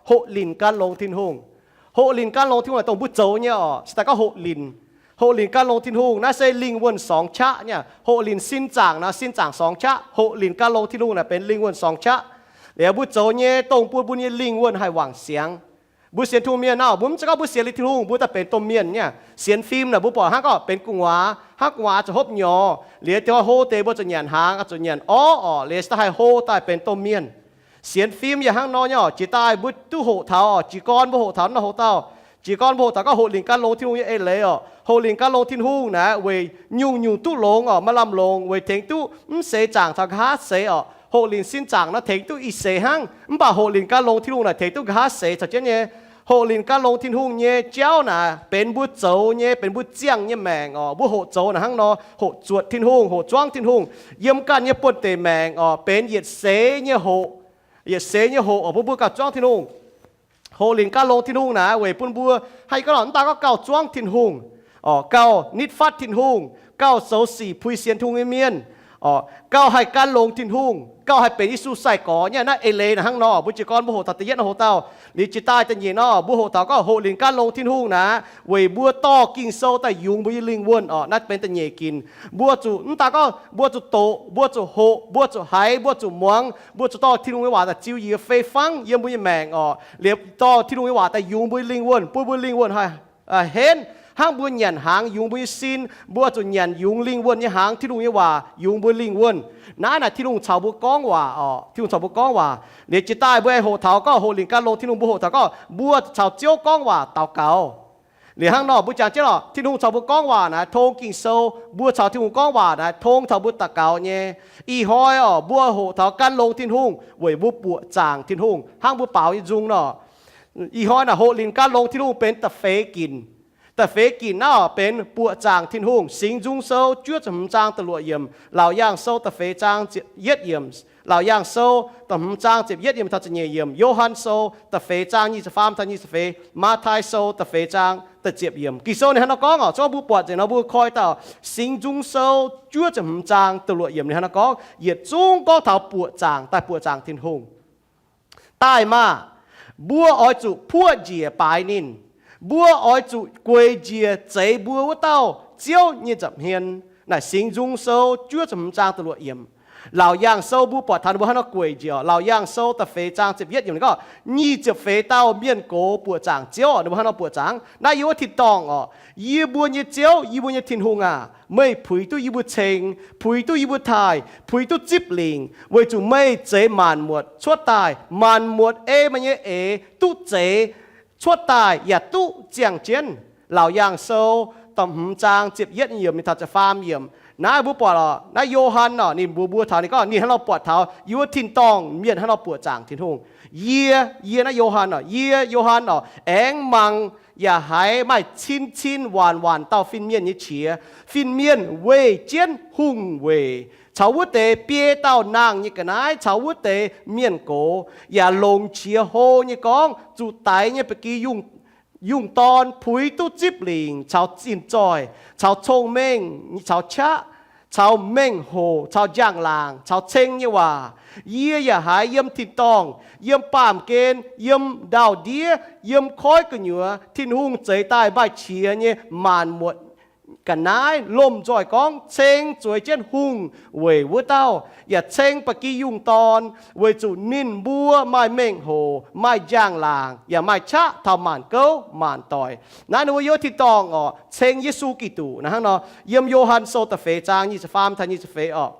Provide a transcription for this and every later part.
Hoqc linc gan longx Tin-Hungh. Hoqc linc gan longx Tin-Hungh naaic dongh mbuo zoux nyei orqc. Se daaih gorngv hoqc linc, hoqc linc gan longx Tin-Hungh naaiv se lingh wuonh sorngx qaqv nyei. Hoqc linc sin zaangc naaic, sin zaangc sorngx qaqv. Hoqc linc gan longx Tin-Hungh naaic benx lingh wuonh sorngx qaqv. Liuz mbuo zoux nyei dongh bun mbuo nyei lingh wuonh haih wangc siangx. Mbuo sienx Tin-Hungh mienh naaic, mbuo mv zeiz gorngv mbuo sienx liuz Tin-Hungh mbuo daaih benx domh mienh nyei. Sienx fim naaic mbuo buatc hnangv gorngv benx gu'nguaaz, hnangv gu'nguaaz zuqc hopv nyorx, liuz deix hlo deix mbuo zuqc nyanc hnaangx, zuqc nyanc orv orqc, liuz se daaih haih hlo daaih benx domh mienh. Sienx fim yaac hnangv nor nyei orqc. Jiex daaih mbuo duqv hoqc taux orqc, jiez gorn mbuo hoqc taux naaiv norm hoc-dauh, jiez gorn mbuo hoqc taux gorngv hoqc linc gan longx Tin-Hungh nyei eix leiz orqc. Hoqc linc gan longx Tin-Hungh naaic weic nyungc-nyungc duqv longx orqc, maaih lamh longx weic tengx duqv mv seix zaangc caux nqa'haav seix orqc. Hoqc linc sin zaangc naaic tengx duqv ih seix hnangv, mv baac hoqc linc gan longx Tin-Hungh naaic tengx duqv nqa'haav seix caux jienv nyei. Hoqc linc gan longx Tin-Hungh nyei jauv naaic benx mbuo zoux nyei, benx mbuo ziangh nyei maengc orqc. Mbuo hoqc zoux naaic hnangv nor, hoqc zuotc Tin-Hungh, hoqc zuangv Tin-Hungh yiem ganh nyei buonh deic maengc orqc, benx yietc seix nyei hoqc, yietc seix nyei hoqc orqc, bun mbuo gauh zuangv Tin-Hungh. Hoqc linc gan longx Tin-Hungh naaic weic bun mbuo haih gorngv lorqc, mv daaih gorngv gauh zuangv Tin-Hungh orqc, gauh nitv fatv Tin-Hungh, gauh zoux sic puix sienx Tin-Hungh nyei mienh orqc, gauh haih gan longx Tin-Hungh, gauh haih benx Yesu sai-gorx nyei. Naaiv eix leiz naaic hnangv nor, mbuo jiez gorn mbuo hoqc taux da'yietv norm hoc-dauh. Liuz jiex daaih da'nyeic nor, mbuo hoqc taux gorngv hoqc linc gan longx Tin-Hungh naaic weic mbuo dorh Ging-Sou daaih yungz mbuo nyei lingh wuonh orqc. Naaiv benx da'nyeic ginc. Mbuo zuqc mv daaih gorngv mbuo zuqc doqc, mbuo zuqc hoqc, mbuo zuqc haiz, mbuo zuqc muangx, mbuo zuqc dorh Tin-Hungh nyei waac daaih ziux yiez fei fangv yiem mbuo nyei maengc orqc. Liuz dorh Tin-Hungh nyei waac daaih yungz mbuo nyei lingh wuonh, bun mbuo lingh wuonh haih henv hnangv mbuo nyanc hnaangx yungz mbuo nyei sin. Mbuo zuqc nyanc yungz lingh wuonh nyei hnaangx, Tin-Hungh nyei waac yungz mbuo lingh wuonh. Naaiv naaic Tin-Hungh caux mbuo gorngv waac orqc. Tin-Hungh caux mbuo gorngv waac. Liuz jiex daaih mbuo aengx hoqc taux gorngv hoqc linc gan longx Tin-Hungh, mbuo hoqc taux gorngv mbuo caux Ziouv gorngv waac daux gaux. Liuz hnangv nor mbuo jangx jienv lorqc, Tin-Hungh caux mbuo gorngv waac naaic tong Ging-Sou, mbuo caux Tin-Hungh gorngv waac naaic tong caux mbuo daux gaux nyei. Ih hnoi orqc, mbuo hoqc taux gan longx Tin-Hungh weic mbuo buoqc zaangc Tin-Hungh hnangv mbuo baaux nyei nzung nor. Ih hnoi naaic hoqc linc gan longx Tin-Hungh benx da'feix ginc. Da'feix ginc naaiv orqc benx buoqc zaangc Tin-Hungh. Singx Nzung Sou juov ziepc hmz zaang da'luoqc yiemc, Laauc Yaangh Sou da'feix zaang ziepc yietv yiemc, Laauc Yaangh Sou da'hmz zaang ziepc yietv yiemc taux ziepc nyeic yiemc, Yo^han Sou da'feix zaang nyic ziepc faam taux nyic ziepc feix, Matv^taai Sou da'feix zaang da'ziepc yiemc. Ging-Sou ninh hnangv nor gorngv orqc. Zungv mbuo buatc nzengc nor mbuo koi dauh Singx Nzung Sou juov ziepc hmz zaang da'luoqc yiemc ninh hnangv nor gorngv, yietc zungv gorngv taux buoqc zaangc daaih, buoqc zaangc Tin-Hungh. Daaih maah! Mbuo oix zuqc puoqv njiec baaix ninh. Mbuo oix zuqc gueic njiec zeix mbuo wuov dauh Ziouv nyei nza'hmien. Naaic Singx Nzung Sou juov ziepc hmz zaang da'luoqc yiemc. Laauc Yaangh Sou mbuo buatc taux ninh mbuo hnangv nor gueic njiec orqc. Laauc Yaangh Sou da'feix zaang ziepc yietv yiemc ninh gorngv, nyic ziepc feix dauh mienh gox buoqc zaangc Ziouv orqc. Ninh mbuo hnangv nor buoqc zaangc. Naaiv yie wuov tin-dorngh orqc, yie mbuo nyei Ziouv, yie mbuo nyei Tin-Hungh aac, meih puix duqv yie mbuo ceng, puix duqv yie mbuo taaih, puix duqv zipv lingc, weic zuqc meih zeix maanc muotc cuotv daaih. Maanc muotc ei meih nyei eix duqv zeix cuotv daaih yaac duqv ziangh jienv. Laauc Yaangh Sou da'hmz zaang ziepc yietv yiemc mingh taux ziepc faam yiemc. Naaiv mbuo buatc orqc, naaiv Yo^han orqc, ninh mbuox mbuo taux ninh gorngv ninh hnangv nor buatc taux yie wuov tin-dorngh mienh hnangv nor buoqc zaangc Tin-Hungh. Yie, yie naaiv Yo^han orqc, yie Yo^han orqc, aengx mangc yaac haiz maaih cin-cin waanc-waanc dauh fin-mienh nyei qiex. Fin-mienh weih jienv hungh weic caux wuov deix biei dauh nangh nyei ga'naaiv caux wuov deix mienh gox, yaac longc qiex hlo nyei gorngv zuqc daix nyei ba'gi yungh, yungh dorn puix duqv zipv lingc caux zinh zoih caux cong-mengh caux qaqv caux mengh hoc caux njang-laangc caux ceng nyei waac. Yie yaac haiz yiem tin-dorngh, yiem baamh gen, yiem ndau-ndiev, yiem koiv gu'nyuoz Tin-Hungh zeix daaih maaih qiex nyei maanc muotc ga'naaiv lomh nzoih gorngv ceng zueiz jienv hungh weic wuov dauh, yaac ceng ba'gi yungh dorn, weic zuqc ninh mbuo maaih mengh hoc, maaih njang-laangc, yaac maaih qaqv taux maanc gouv maanc doic. Naaiv ninh mbuo yiem tin-dorngh orqc, ceng Yesu Giduc naaiv hnangv nor. Yiem Yo^han Sou da'feix zaang nyic ziepc faam taux nyic ziepc feix orqc,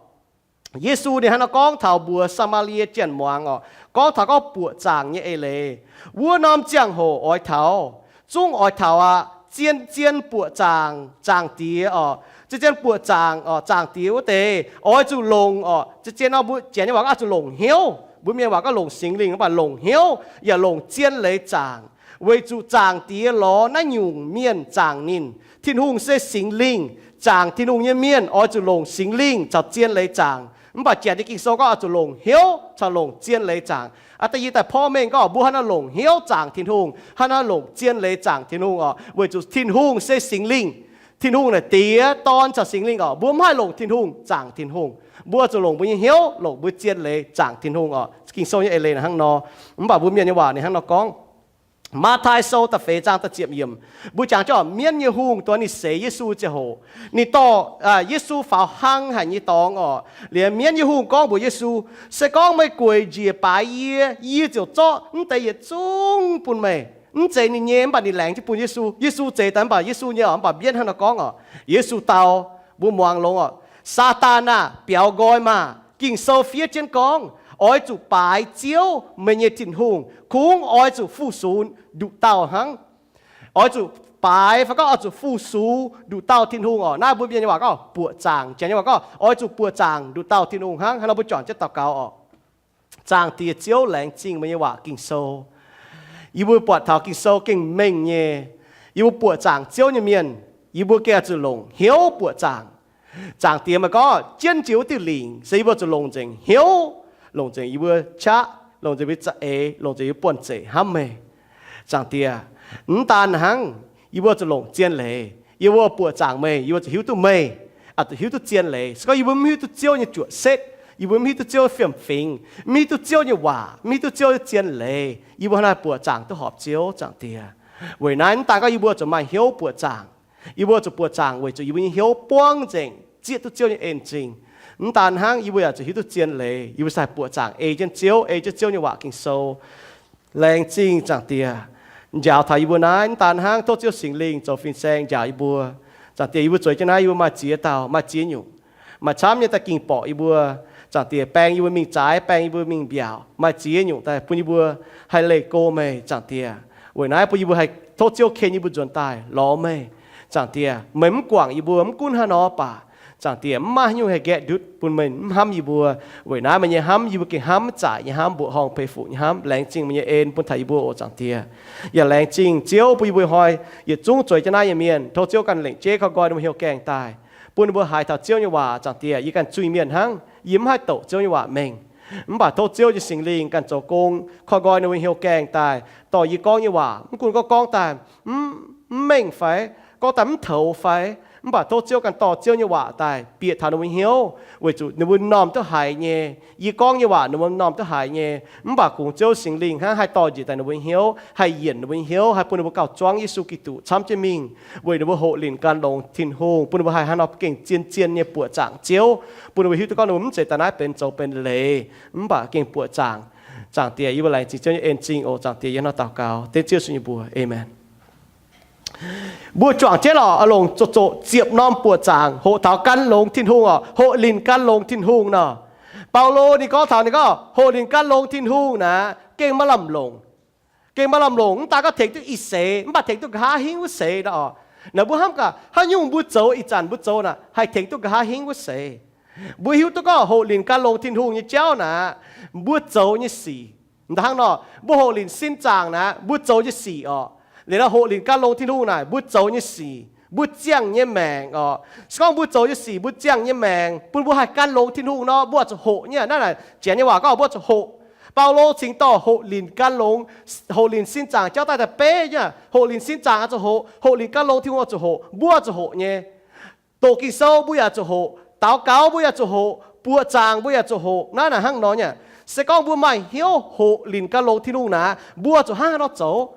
Yesu ninh hnangv nor gorngv taux mbuox Saa^maa^lie janx muangx orqc, gorngv taux gorngv buoqc zaangc nyei eix leiz. Wuov norm ziangh hoc oix taux, zungv oix taux aqv. Zien-zien buoqc zaangc, Zaangc Diex orqc, zien-zien buoqc zaangc orqc, Zaangc Diex wuov deix oix zuqc longc orqc. Zien-zien nor mbuo janx nyei waac gorngv oix zuqc longc hnyouv. Mbuo mienh waac gorngv longc Singx Lingh, mv baac longc hnyouv yaac longc zien leiz zaangc, weic zuqc Zaangc Diex lorz naaiv nyungc mienh zaangc ninh. Tin-Hungh se Singx Lingh. Zaangc Tin-Hungh nyei mienh oix zuqc longc Singx Lingh caux zien leiz zaangc. Mv baac janx nyei Ging-Sou gorngv oix zuqc longc hnyouv caux longc zien leiz zaangc. Aa, da'yietv daaih porv mengh gorngv mbuo hnangv naaiv longc hnyouv zaangc Tin-Hungh, hnangv naaiv longc zien leiz zaangc Tin-Hungh orqc, weic zuqc Tin-Hungh se Singx Lingh. Tin-Hungh naaic Diex, Dorn caux Singx Lingh orqc. Mbuo mv haih longc Tin-Hungh, zaangc Tin-Hungh. Mbuo zuqc longc mbuo nyei hnyouv, longc mbuo zien leiz zaangc Tin-Hungh orqc. Ging-Sou nyei eix leiz naaic hnangv nor. Mv baac mbuo mienh nyei waac ninh hnangv nor gorngv. Matv^taai Sou da'feix zaang da'ziepc yiemc, mbuo jangx jienv orqc, mienv nyei hungh duqv ninh seix Yesu ziangh hoc, ninh dorh Yesu faaux hlang haic nyei dorngx orqc. Liuz mienv nyei hungh gorngv mbuox Yesu, Se gorngv meih gueic njiec baaix yie, yie ziouc zorqv mv deix yietc zungv bun meih. Mv zeiz ninh nyei, mv baac ninh laengz jienv bun Yesu. Yesu zeix daaih mv baac Yesu nyei orqc. Mv baac mienv hnangv nor gorngv orqc, Yesu dau, mbuo muangx longx orqc, Saadaan aah! Biaux nqoi maah! Ging-Sou fiev jienv gorngv, Oix zuqc baaix Ziouv, meih nyei Tin-Hungh, kungx oix zuqc fu-sux nduqc dauh hnangv. Oix zuqc baaix fai gorngv oix zuqc fu-sux nduqc dauh Tin-Hungh orqc. Naaiv mbuo mienh nyei waac gorngv buoqc zaangc. Janx nyei waac gorngv, Oix zuqc buoqc zaangc nduqc dauh Tin-Hungh hnangv. Hnangv nor mbuo juangc jienv daux gaux orqc. Zaangc Diex Ziouv, laengz zingh meih nyei waac Ging-Sou. Yie mbuo buatc taux Ging-Sou gengh mengh nyei. Yie mbuo buoqc zaangc Ziouv nyei mienh, yie mbuo gengh oix zuqc longc hnyouv buoqc zaangc. Zaangc Diex maaih gorngv, Jienv jiex wuov diuh lingc, se yie mbuo zuqc longc nzengc hnyouv, longc nzengc yie mbuo qaqv, longc nzengc mbuo nyei za'eix, longc nzengc yie mbuo buonv-zeic hnamv meih, Zaangc Diex. Mv daan hnangv, yie mbuo zuqc longc zien leiz. Yie mbuo buoqc zaangc meih, yie mbuo zuqc hiuv duqv meih, zuqc hiuv duqv zien leiz. Se gorngv yie mbuo mv hiuv duqv Ziouv nyei juoqc setv, yie mbuo mv hiuv duqv Ziouv fiem-fingx, mv hiuv duqv Ziouv nyei waac, mv hiuv duqv Ziouv nyei zien leiz, yie mbuo hnangv haaix buoqc zaangc duqv horpc Ziouv, Zaangc Diex. Weic naaiv mv daan gorngv yie mbuo zuqc maaih hnyouv buoqc zaangc. Yie mbuo zuqc buoqc zaangc weic zuqc yie mbuo nyei hnyouv buangv nzengc zieqv duqv Ziouv nyei en-zingh. Mv daan hnangv, yie mbuo yaac zuqc hiuv duqv zien leiz. Yie mbuo sai buoqc zaangc ei jienv Ziouv, ei jienv Ziouv nyei waac Ging-Sou. Laengz zingh Zaangc Diex njaaux taux yie mbuo naaiv. Mv daan hnangv, tov Ziouv Singx Lingh zoux fin-saeng njaaux yie mbuo. Zaangc Diex, yie mbuo zueiz jienv naaiv, yie mbuo maaih ziex dauh, maaih ziex nyungc, maaih camv nyei daaih ging borqc yie mbuo. Zaangc Diex, baeng yie mbuo mingh zaaix, baeng yie mbuo mingh mbiaauc, maaih ziex nyungc daaih bun yie mbuo haih leih go meih, Zaangc Diex. Weic naaiv bun yie mbuo haih tov Ziouv ken yie mbuo nzuonx daaih lorz meih. Zaangc Diex, meih mv guangc yie mbuo mv gunv haaix nor baac, Zaangc Diex, mv maaih haaix nyungc haih nqaeqv ndutv bun meih mv hnamv yie mbuo. Weic naaiv meih nyei hnamv yie mbuo gengh hnamv mv zaaic nyei hnamv, mbuoqc horngh peix fuqv nyei hnamv. Laengz zingh meih nyei en bun taux yie mbuo oc, Zaangc Diex. Yaac laengz zingh Ziouv bun yie mbuo hnoi yietc zungv zueiz jienv naaiv nyei mienh. Tov Ziouv ganh lengc jeiv koi nqoi ninh mbuo hnyouv gaengh daaih, bun ninh mbuo haiz taux Ziouv nyei waac. Zaangc Diex, yie ganh zuiz-mienh hnangv, yie mv haih doqc Ziouv nyei waac mengh. Mv baac tov Ziouv nyei Singx Lingh ganh zoux gong koi nqoi ninh mbuo hnyouv gaengh daaih, dorh yie gorngv nyei waac, mv gunv gorngv gorngv daaih mv mengh fai gorngv daaih mv toux fai, mv baac tov Ziouv ganh dorh Ziouv nyei waac daaih bieqc taux ninh mbuo hnyouv, weic zuqc ninh mbuo m'normh duqv haiz nyei. Yie gorngv nyei waac ninh mbuo m'normh duqv haiz nyei. Mv baac kungx Ziouv Singx Lingh hnangv haih dorh njiec daaih ninh mbuo hnyouv, haih yienc ninh mbuo hnyouv, haih bun ninh mbuo gauh zuangv Yesu Giduc camv jienv mingh, weic ninh mbuo hoqc linc gan longx Tin-Hungh, bun ninh mbuo haih hnangv nor gengh zien-zien nyei buoqc zaangc Ziouv, bun ninh mbuo hiuv duqv gorngv ninh mbuo mv zeiz daaih naaiv benx zoux benx leiz, mv baac gengh buoqc zaangc. Zaangc Diex, yie mbuo laengz zingh Ziouv nyei en-zingh oc. Zaangc Diex, yie hnangv nor daux gaux dengv Ziouv Yesu nyei mbuox, aamen. Mbuo juangc jienv lorqc, longc zoqc zoqc ziepc norm buoqc zaangc hoqc taux gan longx Tin-Hungh oc, hoqc linc gan longx Tin-Hungh nor. Baulo ninh gorngv taux ninh gorngv hoqc linc gan longx Tin-Hungh naaic gengh maiv lamh longc. Gengh maiv lamh longc, mv daaih gorngv tengx duqv ih seix, mv baac tengx duqv nqa'haav hingv wuov seix nor. Naaic mbuo hnamv gaax haaix nyungc mbuo zoux ih zanc mbuo zoux naaic haih tengx duqv nqa'haav hingv wuov seix. Mbuo hiuv duqv gorngv hoqc linc gan longx Tin-Hungh nyei jauv naaic, mbuo zoux nyei sic. Hnangv nor, mbuo hoqc linc sin zaangc naaic mbuo zoux nyei sic oc. Liuz nor hoqc linc gan longx Tin-Hungh naaic mbuo zoux nyei sic, mbuo ziangh nyei maengc oc. Se gorngv mbuo zoux nyei sic mbuo ziangh nyei maengc bun mbuo haih gan longx Tin-Hungh nor, mbuo zuqc hoqc nyei. Naaiv naaic Janx nyei waac gorngv mbuo zuqc hoqc. Baulo cingx dorh hoqc linc gan longx, hoqc linc sin zaangc jauv daaih daaih beiv nyei. Hoqc linc sin zaangc oix zuqc hoqc, hoqc linc gan longx Tin-Hungh oix zuqc hoqc, mbuo zuqc hoqc nyei. Doqc Ging-Sou mbuo yaac zuqc hoqc, daux gaux mbuo yaac zuqc hoqc, buoqc zaangc mbuo yaac zuqc hoqc. Naaiv naaic hnangv nor nyei. Se gorngv mbuo maaih hnyouv hoqc linc gan longx Tin-Hungh naaic, mbuo zuqc hnangv haaix nor zoux?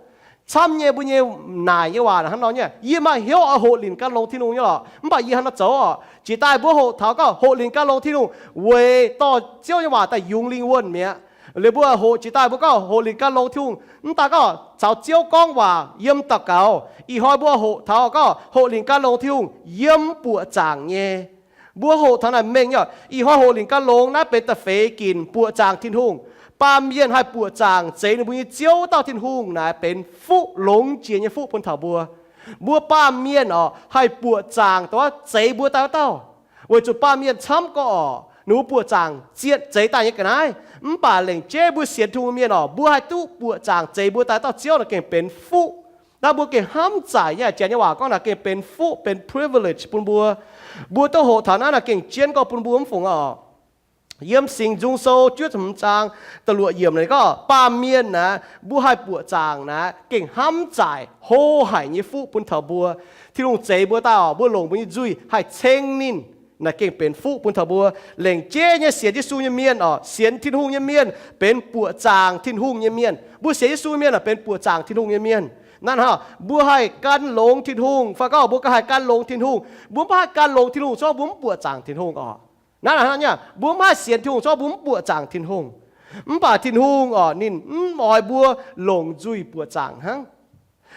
Camv nyei mbuo nyei naaic nyei waac hnangv nor nyei, yie maaih hnyouv oix hoqc linc gan longx Tin-Hungh nyei lorqc. Mv baac yie hnangv haaix nor zoux oc? Jiex daaih mbuo hoqc taux gorngv hoqc linc gan longx Tin-Hungh weic dorh Ziouv nyei waac daaih yungz lingh wuonh mi'aqv. Liuz mbuo hoqc jiex daaih mbuo gorngv hoqc linc gan longx Tin-Hungh, mv daaih gorngv caux Ziouv gorngv waac yiem daux gaux. Ih hnoi mbuo hoqc taux gorngv hoqc linc gan longx Tin-Hungh yiem buoqc zaangc nyei. Mbuo hoqc taux naaic mengh nyei. Ih hnoi hoqc linc gan longx naaiv benx da'feix ginc buoqc zaangc Tin-Hungh. Baamh mienh haih buoqc zaangc zeix ninh mbuo nyei Ziouv wuov dauh Tin-Hungh naaic benx fuqv longx jiex nyei fuqv bun taux mbuo. Mbuo baamh mienh oc, haih buoqc zaangc dongh wuov zeix mbuo daaih wuov dauh. Weic zuqc baamh mienh camv gorx-orqc, ninh mbuo buoqc zaangc zieqv zeix daaih nyei ga'naaiv. Mv baac lengc jeiv mbuo sienx Tin-Hungh mienh oc, mbuo haih duqv buoqc zaangc zeix mbuo daaih dauh Ziouv naaic gengh benx fuqv. Naaiv mbuo gengh hnamv zaaic nyei. Janx nyei waac gorngv naaic gengh benx fuqv, benx privilege bun mbuo. Mbuo duqv hoqc taux naaiv naaic gengh jienv gorx bun mbuo mv fungc oc. Yiem Singx Nzung Sou juov ziepc hmz zaang da'luoqc yiemc naaic gorngv, baamh mienh naaic, mbuo haih buoqc zaangc naaic, gengh hnamv zaaic hlo haic nyei fuqv bun taux mbuo. Tin-Hungh zeix mbuo daaih oc, mbuo longc mbuo nyei nzuih haih ceng ninh, naaic gengh benx fuqv bun taux mbuo. Lengc jeiv nyei sienx Yesu nyei mienh oc, sienx Tin-Hungh nyei mienh benx buoqc zaangc Tin-Hungh nyei mienh. Mbuo sienx Yesu mienh oc, benx buoqc zaangc Tin-Hungh nyei mienh. Naaiv hnangv mbuo haih gan longx Tin-Hungh, fai gorngv mbuo haih gan longx Tin-Hungh. Mbuo mv haih gan longx Tin-Hungh se gorngv mbuo mv buoqc zaangc Tin-Hungh oc. Naaiv hnangv nyei, mbuo mv haih sienx Tin-Hungh se gorngv mbuo mv buoqc zaangc Tin-Hungh. Mv baac Tin-Hungh oc, ninh mv oix mbuo longc nzuih buoqc zaangc hnangv.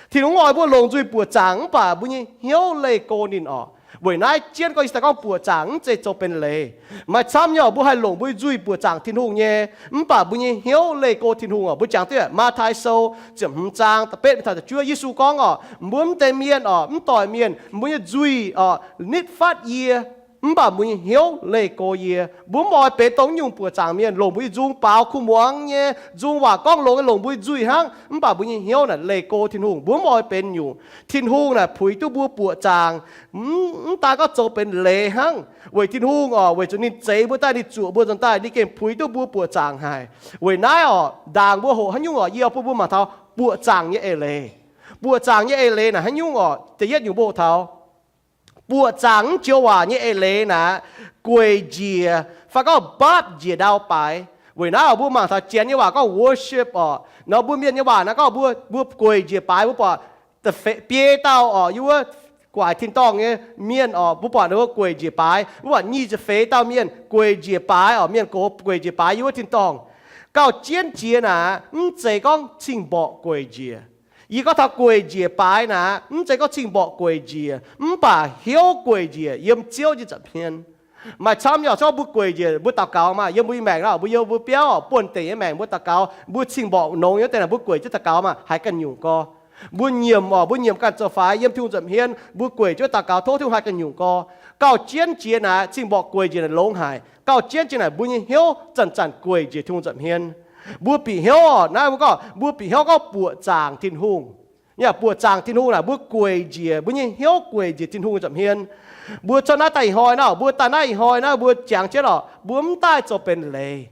Tin-Hungh mv oix mbuo longc nzuih buoqc zaangc, mv baac mbuo nyei hnyouv leih go ninh oc. Weic naaiv jienv gorngv, yie daaih gorngv buoqc zaangc mv zeiz zoux benx leiz. Maaih camv nyei oc, mbuo haih longc mbuo nyei nzuih buoqc zaangc Tin-Hungh nyei, mv baac mbuo nyei hnyouv leih go Tin-Hungh oc. Mbuo jangx duqv Matv^tai Sou ziepc hmz zaang da'betv mingh taux da'juov, Yesu gorngv oc, mbuo mv deix mienh oc, mv doic mienh, mbuo nyei nzuih oc nitv fatv yie, mv baac mbuo nyei hnyouv leih go yie. Mbuo mv oix benx dongh nyungc buoqc zaangc mienh, longc mbuo nyei nzung baaux kuh muangx nyei, nzung waac gorngv longx nyei longc mbuo nyei nzuih hnangv, mv baac mbuo nyei hnyouv naaic leih go Tin-Hungh. Mbuo mv oix benx nyungc. Tin-Hungh naaic puix duqv mbuo buoqc zaangc, mv daaih gorngv zoux benx leiz hnangv. Weic Tin-Hungh oc, weic zuqc ninh zeix mbuo daaih, ninh zuoqc mbuo nzuonx daaih, ninh gengh puix duqv mbuo buoqc zaangc haic. Weic naaiv oc, ndaangc mbuo hoqc haiv nyungc oc, yie bun mbuo mangc taux buoqc zaangc nyei eix leiz. Buoqc zaangc nyei eix leiz naaic haaix nyungc oc? Da'yietv nyungc mbuo hoqc taux buoqc zaangc mv joux waac nyei eix leiz naaic, gueic njiec fai gorngv mbatv njiec ndau baaix. Weic naaiv oc, mbuo mangc taux Janx nyei waac gorngv worship oc. Nor mbuo Mienh nyei waac naaiv gorngv mbuo, mbuo gueic njiec baaix, mbuo buatc biei dauh oc, yie wuov guaix tin-dorngh nyei mienh oc, mbuo buatc ninh mbuo gueic njiec baaix, mbuo buatc nyic ziepc feix dauh mienh gueic njiec baaix oc, mienh gox gueic njiec baaix yie wuov tin-dorngh. Gauh jienv jiex naaic, mv zeiz gorngv cing-mborqc gueic njiec. Yie gorngv taux gueic njiec baaix naaic, mv zeiz gorngv cing-mborqc gueic njiec, mv baac hnyouv gueic njiec yiem Ziouv nyei nza'hmien. Maaih camv nyei oc, se gorngv mbuo gueic njiec, mbuo daux gaux maah, yiem mbuo nyei maengc nor, mbuo yiem mbuo biauv buonv-deic nyei maengc, mbuo daux gaux, mbuo cing-mborqc nongx nyei wuov deix naaic, mbuo gueic jienv daux gaux maah, haiz ganh nyungc gorx. Mbuo nyiemc oc, mbuo nyiemc ganh zoux faix yiem Tin-Hungh nza'hmien, mbuo gueic jienv daux gaux tov Tin-Hungh haih ganh nyungc gorx. Gauh jienv jiex naaic, cing-mborqc gueic njiec naaic longx haic. Gauh jienv jiex naaic, mbuo nyei hnyouv zanc-zanc gueic njiec Tin-Hungh nza'hmien. Mbuo bieqc hnyouv oc, naaiv mbuo gorngv, mbuo bieqc hnyouv gorngv buoqc zaangc Tin-Hungh. Yaac buoqc zaangc Tin-Hungh naaic, mbuo gueic njiec, mbuo nyei hnyouv gueic njiec Tin-Hungh nza'hmien. Mbuo cuotv naaiv daaih ih hnoi nor, mbuo daaih naaiv ih hnoi naaiv, mbuo jangx jienv oc, mbuo mv daaih zoux benx leiz.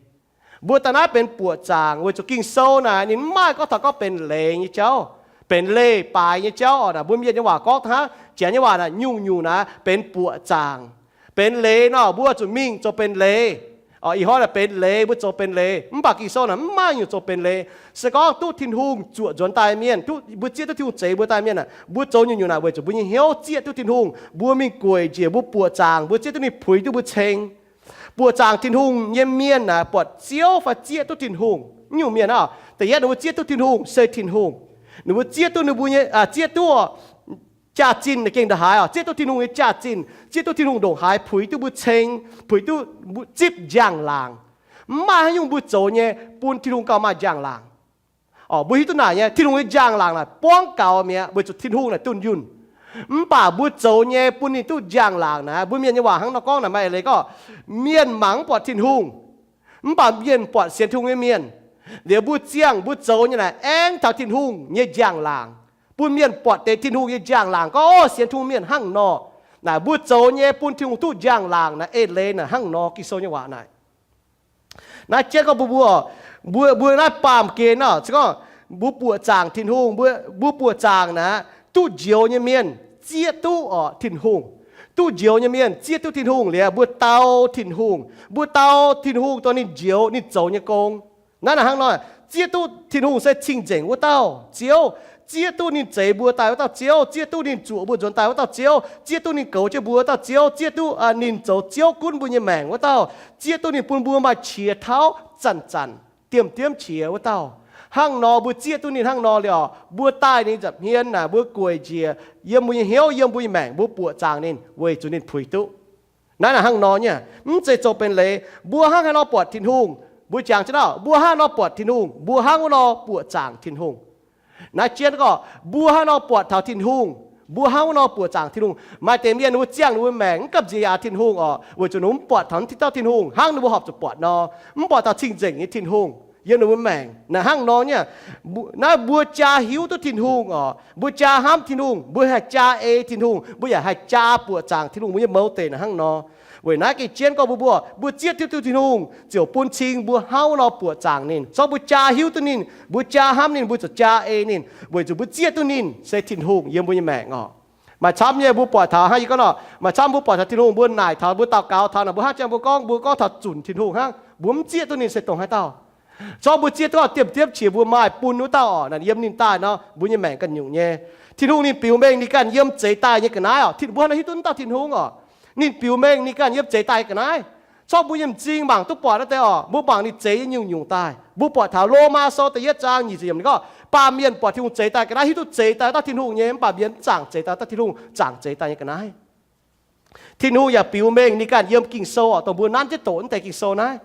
Mbuo daaih naaiv benx buoqc zaangc weic zuqc Ging-Sou naaic ninh mv maaih gorngv taux gorngv benx leiz nyei jauv, benx leih baaix nyei jauv oc. Naaic mbuo Mienh nyei waac gorngv hnangv, Janx nyei waac naaic nyungc-nyungc naaiv benx buoqc zaangc. Benx leiz nor, mbuo zuqc mingh zoux benx leiz. Ih hnoi naaic benx leiz, mbuo zoux benx leiz. Mv baac Ging-Sou naaic mv maaih nyungc zoux benx leiz. Se gorngv duqv Tin-Hungh zuoqc nzuonx daaih mienh, duqv mbuo zieqv duqv Tin-Hungh zeix mbuo daaih mienh aah, mbuo zoux nyungc-nyungc naaic weic zuqc mbuo nyei hnyouv zieqv duqv Tin-Hungh, mbuo mingh gueic njiec, mbuo buoqc zaangc, mbuo zieqv duqv ninh puix duqv mbuo ceng. Buoqc zaangc Tin-Hungh nyei mienh naaic buatc Ziouv fai zieqv duqv Tin-Hungh. Nyungc mienh aah, da'yietv ninh mbuo zieqv duqv Tin-Hungh se Tin-Hungh. Ninh mbuo zieqv duqv ninh mbuo nyei, zieqv duqv jaax-zinh naaic gengh ndongc haaix oc, zieqv duqv Tin-Hungh nyei jaax-zinh, zieqv duqv Tin-Hungh ndongc haaix puix duqv mbuo ceng, puix duqv mbuo zipv njang-laangc. Mv maaih haaix nyungc mbuo zoux nyei bun Tin-Hungh gauh maaih njang-laangc. Oc, mbuo hiuv duqv naaic nyei, Tin-Hungh nyei njang-laangc naaic buangv gaux mi'aqv weic zuqc Tin-Hungh naaic dunh yunh. Mv baac mbuo zoux nyei bun ninh duqv njang-laangc naaic, mbuo Mienh nyei waac hnangv nor gorngv naaic, maaih eix leiz gorngv, mienh mangc mv buatc Tin-Hungh, mv baac mienh buatc sienx Tin-Hungh nyei mienh. Liuz mbuo ziangh mbuo zoux nyei naaic aengx taux Tin-Hungh nyei njang-laangc, bun mienh buatc deix Tin-Hungh nyei njang-laangc gorngv, o, sienx Tin-Hungh mienh hnangv nor. Naaic mbuo zoux nyei bun Tin-Hungh duqv njang-laangc naaic, eix leiz naaic hnangv nor, Ging-Sou nyei waac naaic. Naaiv jienv gorngv mbuo, mbuo, mbuo, mbuo naaiv baamh gen nor, se gorngv mbuo buoqc zaangc Tin-Hungh, mbuo, mbuo buoqc zaangc naaic, duqv njoux nyei mienh zieqv duqv oc Tin-Hungh. Duqv njoux nyei mienh zieqv duqv Tin-Hungh liuz, mbuo dau Tin-Hungh, mbuo dau Tin-Hungh dorh ninh njoux ninh zoux nyei gong. Naaiv naaic hnangv nor, zieqv duqv Tin-Hungh se cing-nzengc wuov dauh Ziouv, zieqv duqv ninh zeix mbuo daaih wuov dauh Ziouv, zieqv duqv ninh zuoqc mbuo nzuonx daaih wuov dauh Ziouv, zieqv duqv ninh goux jienv mbuo wuov dauh Ziouv, zieqv duqv ninh zoux Ziouv gunv mbuo nyei maengc wuov dauh, zieqv duqv ninh bun mbuo maaih qiex tauv zanc-zanc diemv-diemv qiex wuov dauh. Hnangv nor mbuo zieqv duqv ninh hnangv nor liuz, mbuo daaih ninh nza'hmien naaic, mbuo gueic njiec yiem mbuo nyei hnyouv, yiem mbuo nyei maengc, mbuo buoqc zaangc ninh weic zuqc ninh puix duqv. Naaiv naaic hnangv nor nyei, mv zeiz zoux benx leiz. Mbuo hnangv haaix nor buatc Tin-Hungh? Mbuo jangx jienv nor, mbuo hnangv nor buatc Tin-Hungh, mbuo hnangv wuov nor buoqc zaangc Tin-Hungh. Naaiv jienv gorngv, mbuo hnangv nor buatc taux Tin-Hungh, mbuo hnangv wuov nor buoqc zaangc Tin-Hungh. Maaih deix mienh ninh mbuo ziangh ninh mbuo maengc mv gamh nziex yaac Tin-Hungh oc, weic zuqc ninh mbuo mv buatc taux naaiv dauh Tin-Hungh hnangv ninh mbuo horpc zuqc buatc nor, mv buatc taux cing-nzengc nyei Tin-Hungh yiem ninh mbuo maengc. Naaic hnangv nor nyei, naaiv mbuo jaa hiuv duqv Tin-Hungh oc, mbuo jaa hnamv Tin-Hungh, mbuo haih jaa ei Tin-Hungh, mbuo yaac haih jaa buoqc zaangc Tin-Hungh, mbuo nyei mouz deic naaic hnangv nor. Weic naaiv gengh jienv gorngv mbuo, mbuo, mbuo zieqv duqv Tin-Hungh ziouc bun cing mbuo hnangv nor buoqc zaangc ninh. Se gorngv mbuo jaa hiuv duqv ninh, mbuo jaa hnamv ninh, mbuo zuqc jaa ei ninh, weic zuqc mbuo zieqv duqv ninh se Tin-Hungh yiem mbuo nyei maengc oc. Maaih camv nyei mbuo buatc taux hnangv yie gorngv nor, maaih camv mbuo buatc taux Tin-Hungh, mbuo naaic taux, mbuo daux gaux taux naaic, mbuo hnangv jang mbuo gorngv, mbuo gorngv taux zunc Tin-Hungh hnangv, mbuo mv zieqv duqv ninh se dongh haaix dauh. Se gorngv mbuo zieqv duqv diemv diemv qiex mbuo maaih bun wuov dauh oc, naaic yiem ninh daaih nor mbuo nyei maengc ganh nyungc nyei. Tin-Hungh ninh biux mengh ninh ganh yiem zeix daaih nyei ga'naaiv oc. Mbuo hnangv naaiv hiuv duqv wuov dauh Tin-Hungh oc. Ninh biux mengh ninh ganh yiem zeix daaih nyei ga'naaiv. Se gorngv mbuo nyei m'zing mangc duqv buatc naaiv deix oc, mbuo mangc ninh zeix nyei nyungc-nyungc daaih. Mbuo buatc taux Lomaa Sou da'yietv zaang nyic ziepc yiemc ninh gorngv, baamh mienh buatc Tin-Hungh zeix daaih ga'naaiv hiuv duqv zeix daaih dauh Tin-Hungh nyei, mv baac mienh mv zaangc zeix daaih dauh Tin-Hungh zaangc zeix daaih nyei ga'naaiv. Tin-Hungh yaac biux mengh ninh ganh yiem Ging-Sou oc, dongh mbuo nanv jienv doqc naaiv deix Ging-Sou naaiv.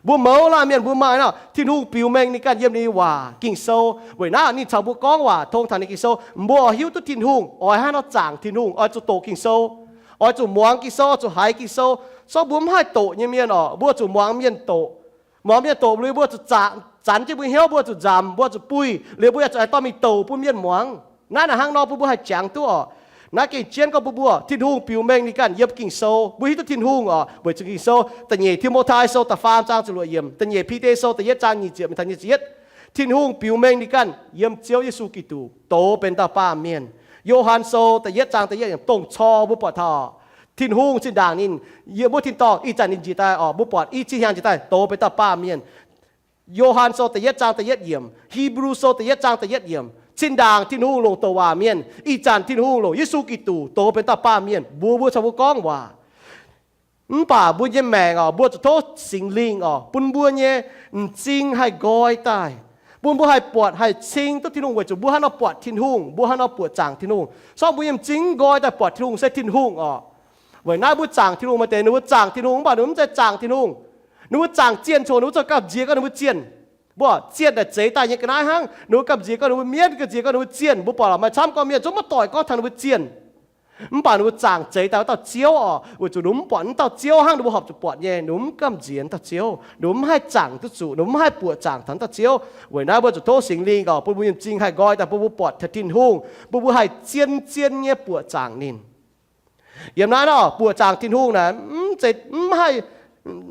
Mbuo mouz laanh mienh mbuo maaih nor, Tin-Hungh biux mengh ninh ganh yiem ninh nyei waac Ging-Sou. Weic naaiv ninh caux mbuo gorngv waac tong taux ninh Ging-Sou, mbuo oix hiuv duqv Tin-Hungh, oix hnangv nor zaangc Tin-Hungh, oix zuqc doqc Ging-Sou, oix zuqc muangx Ging-Sou, oix zuqc haiz Ging-Sou. Se gorngv mbuo mv haih doqc nyei mienh oc, mbuo zuqc muangx mienh doqc. Muangx mienh doqc liuz mbuo zuqc zanc, zanc jienv mbuo hnyouv, mbuo zuqc nzamc, mbuo zuqc buih, liuz mbuo yaac zuqc aengx dorh mingh douc bun mienh muangx. Naaiv naaic hnangv nor bun mbuo haih jangx duqv oc. Naaiv gengh jienv gorngv bun mbuo, Tin-Hungh biux mengh ninh ganh yiem Ging-Sou, mbuo hiuv duqv Tin-Hungh oc, weic zuqc Ging-Sou, da'nyeic Ti^mo^tai Sou da'faam zaang ziepc luoqc yiemc, da'nyeic Bide Sou da'yietv zaang nyic ziepc mingh taux nyic ziepc yietv. Tin-Hungh biux mengh ninh ganh yiem Ziouv Yesu Giduc douz benx dauh baamh mienh. Yo^han Sou da'yietv zaang da'yietv yiemc dongh cor mbuo buatc taux Tin-Hungh zinh ndaangc ninh, yiem wuov tin-dorngh ih zanc ninh njiec daaih oc, mbuo buatc i cin hnyangx njiec daaih douz benx dauh baamh mienh. Yo^han Sou da'yietv zaang da'yietv yiemc, Hipv^lu Sou da'yietv zaang da'yietv yiemc, zinh ndaangc Tin-Hungh longc douc waac mienh, ih zanc Tin-Hungh longc Yesu Giduc douz benx dauh baamh mienh mbuox mbuo caux mbuo gorngv waac. Mv baac mbuo nyei maengc oc, mbuo zuqc tov Singx Lingh oc bun mbuo nyei m'zing haih nqoi daaih, bun mbuo haih buatc haih cing duqv Tin-Hungh weic zuqc mbuo hnangv nor buatc Tin-Hungh, mbuo hnangv nor buoqc zaangc Tin-Hungh. Se gorngv mbuo nyei m'zing mv nqoi daaih buatc Tin-Hungh se Tin-Hungh oc. Weic naaiv mbuo zaangc Tin-Hungh maaih deix ninh mbuo zaangc Tin-Hungh mv baac ninh mbuo mv zeiz zaangc Tin-Hungh. Ninh mbuo zaangc zienh coc ninh mbuo zungv gamh nziex gorngv ninh mbuo zienh. Mbuo zienh naaic zeix daaih nyei ga'naaiv hnangv, ninh mbuo gamh nziex gorngv ninh mbuo mienv, gamh nziex gorngv ninh mbuo zienh. Mbuo buatc lorqc, maaih camv gorngv mienh zungv maiv doic gorngv taux ninh mbuo zienh. Mv baac ninh mbuo zaangc zeix daaih wuov dauh Ziouv oc, weic zuqc ninh mbuo mv buatc wuov dauh Ziouv hnangv ninh mbuo horpc zuqc buatc nyei, ninh mbuo mv gamh nziex wuov dauh Ziouv, ninh mbuo mv haih zaangc duqv zuqc, ninh mbuo mv haih buoqc zaangc taux wuov dauh Ziouv. Weic naaiv mbuo zuqc tov Singx Lingh oc bun mbuo nyei m'zing haih nqoi daaih bun mbuo buatc taux Tin-Hungh, bun mbuo haih zien-zien nyei buoqc zaangc ninh. Yiem naaiv nor buoqc zaangc Tin-Hungh naaic, mv zeiz, mv haih,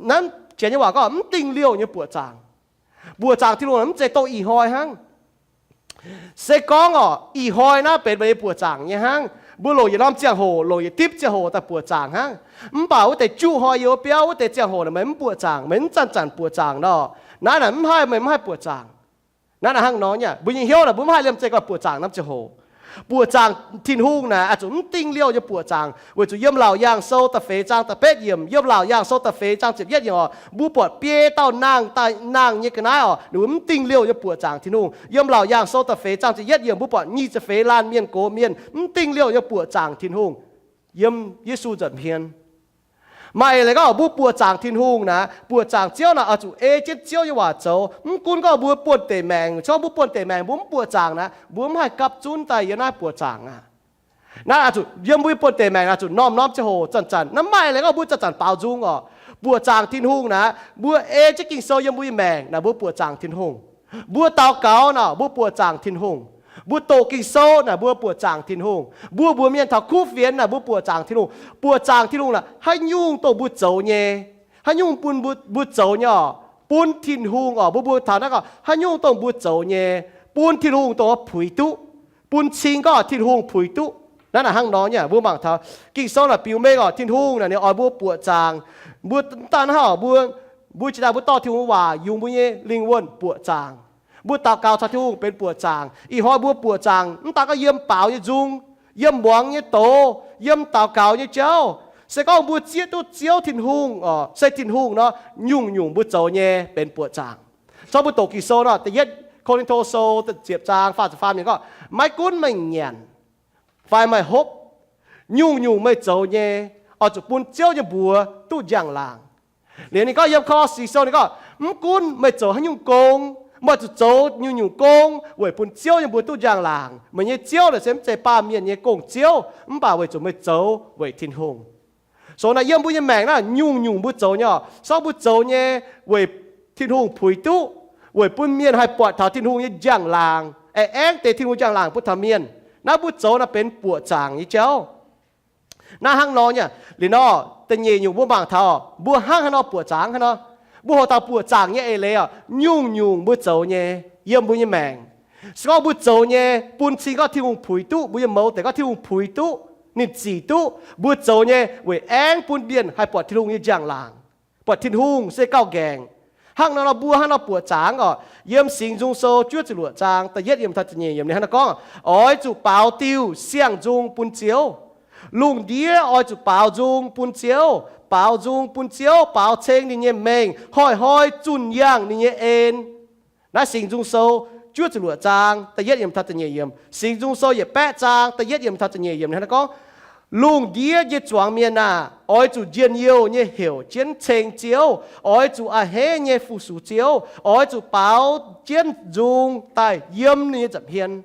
naaiv janx nyei waac gorngv mv dingh liouh nyei buoqc zaangc. Buoqc zaangc Tin-Hungh naaic mv zeiz dongh ih hnoi hnangv. Se gorngv oc, ih hnoi naaiv benx meih nyei buoqc zaangc nyei hnangv. Mbuo longc yietc norm ziangh hoc, longc yietc dipv ziangh hoc daaih buoqc zaangc hnangv. Mv baac wuov deix juqv hnoi yiem wuov biauv wuov deix ziangh hoc naaic meih mv buoqc zaangc, meih mv zanc-zanc buoqc zaangc nor, naaiv naaic mv haih, meih mv haih buoqc zaangc. Naaiv naaic hnangv nor nyei, mbuo nyei hnyouv naaic mbuo mv haih liemh zeih gauh buoqc zaangc norm ziangh hoc. Buoqc zaangc Tin-Hungh naaic oix zuqc mv dingh liouh nyei buoqc zaangc, weic zuqc yiem Laauc Yaangh Sou da'feix zaang da'betv yiemc, yiem Laauc Yaangh Sou da'feix zaang ziepc yietv yiemc oc, mbuo buatc biei dauh nangh, nangh nyei ga'naaiv oc, ninh mbuo mv dingh liouh nyei buoqc zaangc Tin-Hungh. Yiem Laauc Yaangh Sou da'feix zaang ziepc yietv yiemc mbuo buatc nyic ziepc feix laanh mienh gox mienh mv dingh liouh nyei buoqc zaangc Tin-Hungh yiem Yesu nza'hmien. Maaih leiz gorngv mbuo buoqc zaangc Tin-Hungh naaic, buoqc zaangc Ziouv naaic oix zuqc ei jienv Ziouv nyei waac zoux. Mv gunv gorngv mbuo buonv-deic maengc, se gorngv mbuo buonv-deic maengc mbuo mv buoqc zaangc naaic, mbuo mv haih gapv zunv daaih yiem naaiv buoqc zaangc aqv. Naaiv oix zuqc yiem mbuo nyei buonv-deic maengc oix zuqc norm-norm ziangh hoc zanc-zanc. Naaiv maaih leiz gorngv mbuo zanc-zanc baaux nzung oc. Buoqc zaangc Tin-Hungh naaic, mbuo ei jienv Ging-Sou yiem mbuo nyei maengc naaic, mbuo buoqc zaangc Tin-Hungh. Mbuo daux gaux naaic, mbuo buoqc zaangc Tin-Hungh. Mbuo doqc Ging-Sou naaic, mbuo buoqc zaangc Tin-Hungh. Mbuo mbuox mienh taux kuv fienx naaic, mbuo buoqc zaangc Tin-Hungh. Buoqc zaangc Tin-Hungh naaic, haaix nyungc dongh mbuo zoux nyei, haaix nyungc bun mbuo, mbuo zoux nyei oc, bun Tin-Hungh oc, mbuo, mbuo taux naaiv gorngv haaix nyungc dongh mbuo zoux nyei, bun Tin-Hungh dongh puix duqv, bun cing gorngv Tin-Hungh puix duqv. Naaiv naaic hnangv nor nyei, mbuo mangc taux Ging-Sou naaic biux mengh oc, Tin-Hungh naaic ninh oix mbuo buoqc zaangc. Mbuo mv daan hnangv oc, mbuo, mbuo jiex daaih mbuo dorh Tin-Hungh waac yungz mbuo nyei lingh wuonh buoqc zaangc. Mbuo daux gaux caux Tin-Hungh benx buoqc zaangc. Ih hnoi mbuo buoqc zaangc mv daan gorngv yiem baaux nyei nzung, yiem muangx nyei doz, yiem daux gaux nyei jauv. Se gorngv mbuo zieqv duqv Ziouv Tin-Hungh oc, se Tin-Hungh nor, nyungc-nyungc mbuo zoux nyei benx buoqc zaangc. Zorqv mbuo doqc Ging-Sou nor, da'yietv Ko^lin^to Sou ziepc zaang faah ziepc faam yiemc gorngv, maiv gunv meih nyanc fai meih hopv, nyungc-nyungc meih zoux nyei oix zuqc bun Ziouv nyei mbuox duqv njang-laangc. Liuz ninh gorngv yiem Ko^lo^si Sou ninh gorngv, mv gunv meih zoux haaix nyungc gong, meih zuqc zoux nyungc-nyungc gong weic bun Ziouv nyei mbuox duqv njang-laangc. Meih nyei Ziouv naaic se mv zeiz baamh mienh nyei gong-ziouv, mv baac weic zuqc meih zoux weic Tin-Hungh. So naaiv yiem mbuo nyei maengc naaiv, nyungc-nyungc mbuo zoux nyei oc, se gorngv mbuo zoux nyei weic Tin-Hungh puix duqv, weic bun mienh haih buatc taux Tin-Hungh nyei njang-laangc, aengx aengv deix Tin-Hungh njang-laangc bun taux mienh. Naaiv mbuo zoux naaiv benx buoqc zaangc nyei jauv. Naaiv hnangv nor nyei. Liuz nor, da'nyeic nyungc mbuo mangc taux mbuo hnangv haaix nor buoqc zaangc hnangv nor. Mbuo hoqc taux buoqc zaangc nyei eix leiz oc, nyungc-nyungc mbuo zoux nyei yiem mbuo nyei maengc. Se gorngv mbuo zoux nyei bun cing gorngv Tin-Hungh puix duqv, mbuo nyei mouz deix gorngv Tin-Hungh puix duqv, ninh zic duqv mbuo zoux nyei, weic aengv bun mienh haih buatc Tin-Hungh nyei njang-laangc, buatc Tin-Hungh se gauh nqaengc. Hnangv nor, mbuo hnangv nor buoqc zaangc oc. Yiem Singx Nzung Sou juov ziepc luoqc zaang da'yietv yiemc taux da'nyeic yiemc ninh hnangv nor gorngv, Oix zuqc baaux diuh siang-nzung bun Ziouv. Lungh ndiev oix zuqc baaux nzung bun Ziouv, baaux nzung bun Ziouv, baaux ceng ninh nyei mengh, hnoi-hnoi zunh yangh ninh nyei en. Naaiv Singx Nzung Sou juov ziepc luoqc zaang da'yietv yiemc taux da'nyeic yiemc. Singx Nzung Sou yietc baeqv zaang da'yietv yiemc taux da'nyeic yiemc hnangv nor gorngv, Lungh ndiev nyei zuangx mienh aah! Oix zuqc njien-youh nyei heuc jienv ceng Ziouv. Oix zuqc a'hneiv nyei fu-sux Ziouv. Oix zuqc baaux jienv nzung daaih yiem ninh nyei nza'hmien.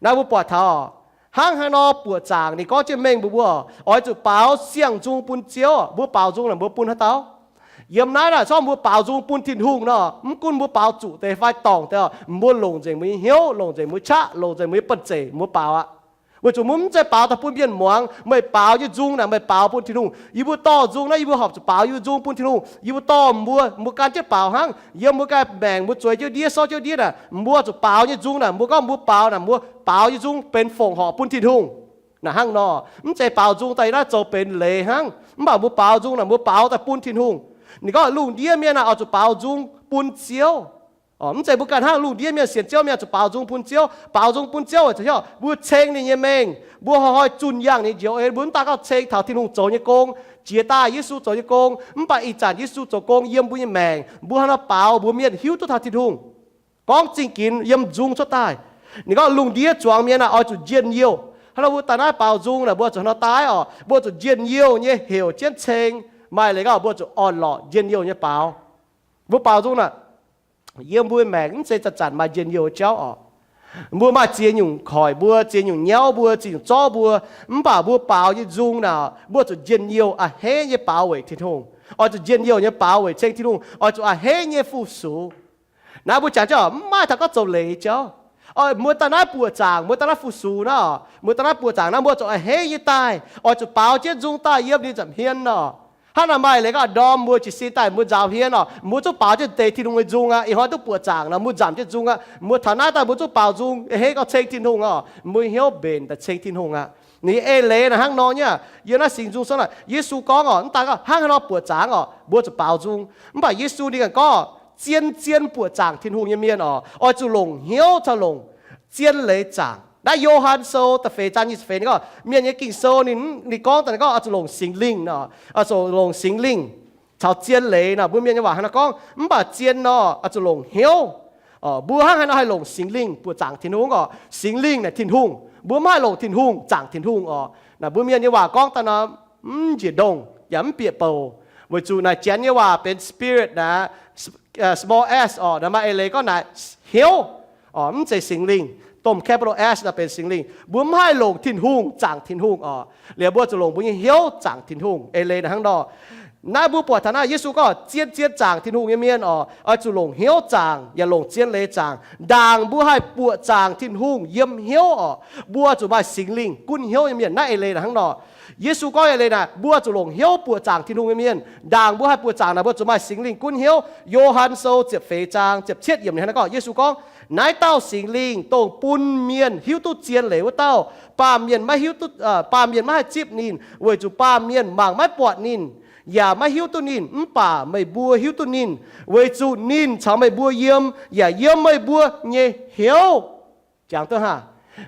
Naaiv mbuo buatc taux hnangv haaix nor buoqc zaangc ninh gorngv jienv mengh mbuo, mbuo oix zuqc baaux siang-nzung bun Ziouv. Mbuo baaux nzung naaic mbuo bun haaix dauh? Yiem naaiv naaic, se gorngv mbuo baaux nzung bun Tin-Hungh nor, mv gunv mbuo baaux zuqc deix fai dorngc deix, mbuo longc nzengc mbuo nyei hnyouv, longc nzengc mbuo qaqv, longc nzengc mbuo nyei banh zeic mbuo baaux aqv. Weic zuqc mbuo mv zeiz baaux daaih bun mienh muangx. Meih baaux nyei nzung naaic meih baaux bun Tin-Hungh. Yie mbuo dorh nzung naaiv, yie mbuo horpc zuqc baaux yie mbuo nzung bun Tin-Hungh. Yie mbuo dorh mbuo, mbuo gan jienv baaux hnangv. Yiem mbuo ganh maengc mbuo zueiz jienv ndiev, sortv jienv ndiev naaic, mbuo zuqc baaux nyei nzung naaic, mbuo gorngv mbuo baaux naaic, mbuo baaux nyei nzung benx fongc horc bun Tin-Hungh. Naaic hnangv nor, mv zeiz baaux nzung daaih naaiv zoux benx leiz hnangv. Mv baac mbuo baaux nzung naaic, mbuo baaux daaih bun Tin-Hungh. Ninh gorngv lungh ndiev mienh aah, oix zuqc baaux nzung bun Ziouv. Mv zeiz mbuo ganh hnangv lungh ndiev mienh sienx Ziouv mienh zuqc baaux nzung bun Ziouv. Baaux nzung bun Ziouv weic zuqc mbuo ceng ninh nyei mengh, mbuo hnoi-hnoi zunh yangh ninh njoux en. Mbuo mv daan gorngv ceng taux Tin-Hungh zoux nyei gong, jiex daaih Yesu zoux nyei gong, mv baac ih zanc Yesu zoux gong yiem mbuo nyei maengc, mbuo hnangv nor baaux mbuox mienh hiuv duqv taux Tin-Hungh. Gorngv zingh ginx yiem nzung cuotv daaih. Ninh gorngv lungh ndiev zuangx mienh aah, oix zuqc njien-youh. Hnangv nor mbuo daaih naaiv baaux nzung naaic, mbuo zuqc hnangv nor daaih oc, mbuo zuqc njien-youh nyei heuc jienv ceng. Maaih leiz gorngv mbuo zuqc orn-lorqc njien-youh nyei baaux. Mbuo baaux nzung naaic, yiem mbuo maengc mv zeiz zanc-zanc maaih njien-youh jauv oc. Mbuo maaih ziex nyungc koic mbuo, ziex nyungc nyauv mbuo, ziex nyungc zorqv mbuo. Mv baac mbuo baaux nyei nzung naaic, mbuo zuqc njien-youh a'hneiv nyei baaux weic Tin-Hungh. Oix zuqc njien-youh nyei baaux weic ceng Tin-Hungh, oix zuqc a'hneiv nyei fu-sux. Naaiv mbuo jangx jienv mv maaih taux gorngv zoux leiz jauv. Mbuo daaih naaiv buoqc zaangc, mbuo daaih naaiv fu-sux naaiv oc, mbuo daaih naaiv buoqc zaangc naaiv, mbuo zuqc a'hneiv nyei daaih, oix zuqc baaux jienv nzung daaih yiem ninh nza'hmien nor. Hnangv naaic maaih leiz gorngv ndorm mbuo jiez sin daaih mbuo nzaaux hmien oc, mbuo zungv baaux jienv deix Tin-Hungh nyei nzung aqv. Ih hnoi duqv buoqc zaangc nor, mbuo nzamc jienv nzung aqv. Mbuo taux naaiv daaih mbuo zungv baaux nzung a'hneiv gorngv ceng Tin-Hungh oc, mbuo hnyouv mbenc daaih ceng Tin-Hungh aqv. Ninh nyei eix leiz naaic hnangv nor nyei. Yiem naaiv Singx Nzung Sou naaic, Yesu gorngv oc, mv daan gorngv hnangv haaix nor buoqc zaangc oc, mbuo zuqc baaux nzung. Mv baac Yesu ninh ganh gorngv zien-zien buoqc zaangc Tin-Hungh nyei mienh oc, oix zuqc longc hnyouv caux longc zien leiz zaangc. Naaiv Yo^han Sou da'feix zaang nyic ziepc feix ninh gorngv, mienh nyei Ging-Sou ninh, ninh gorngv daaih ninh gorngv oix zuqc longc Singx Lingh nor, oix zuqc longc Singx Lingh caux zien leiz nor. Mbuo mienh nyei waac hnangv naaiv gorngv, mv baac zien nor oix zuqc longc hnyouv. Mbuo hnangv haaix nor haih longc Singx Lingh buoqc zaangc Tin-Hungh oc? Singx Lingh naaic Tin-Hungh. Mbuo mv haih longc Tin-Hungh zaangc Tin-Hungh oc. Naaic mbuo mienh nyei waac gorngv daaih nor, mv njiec ndongh yaac mv bieqc bouc, weic zuqc naaic Janx nyei waac benx spirit naaic, small s oc, naaic maaih eix leiz gorngv naaic hnyouv oc, mv zeiz Singx Lingh. Domh capital S naaic benx Singx Lingh. Mbuo mv haih longc Tin-Hungh zaangc Tin-Hungh oc. Liuz mbuo zuqc longc mbuo nyei hnyouv zaangc Tin-Hungh. Eix leiz naaic hnangv nor. Naaiv mbuo buatc taux naaiv Yesu gorngv zien-zien zaangc Tin-Hungh nyei mienh oc, oix zuqc longc hnyouv zaangc yaac longc zien leiz zaangc. Ndaangc mbuo haih buoqc zaangc Tin-Hungh yiem hnyouv oc, mbuo zuqc maaih Singx Lingh gunv hnyouv nyei mienh. Naaiv eix leiz naaic hnangv nor. Yesu gorngv eix leiz naaic, mbuo zuqc longc hnyouv buoqc zaangc Tin-Hungh nyei mienh. Ndaangc mbuo haih buoqc zaangc naaic, mbuo zuqc maaih Singx Lingh gunv hnyouv. Yo^han Sou ziepc feix zaang ziepc cietv yiemc ninh hnangv naaiv gorngv, Yesu gorngv, Naaiv dauh Singx Lingh dongh bun mienh hiuv duqv zien leiz wuov dauh, baamh mienh maiv hiuv duqv, baamh mienh maiv haih zipv ninh, weic zuqc baamh mienh mangc maiv buatc ninh, yaac maiv hiuv duqv ninh. Mv baac meih mbuo hiuv duqv ninh, weic zuqc ninh caux meih mbuo yiem, yaac yiem meih mbuo nyei hnyouv. Jangx duqv hnangv.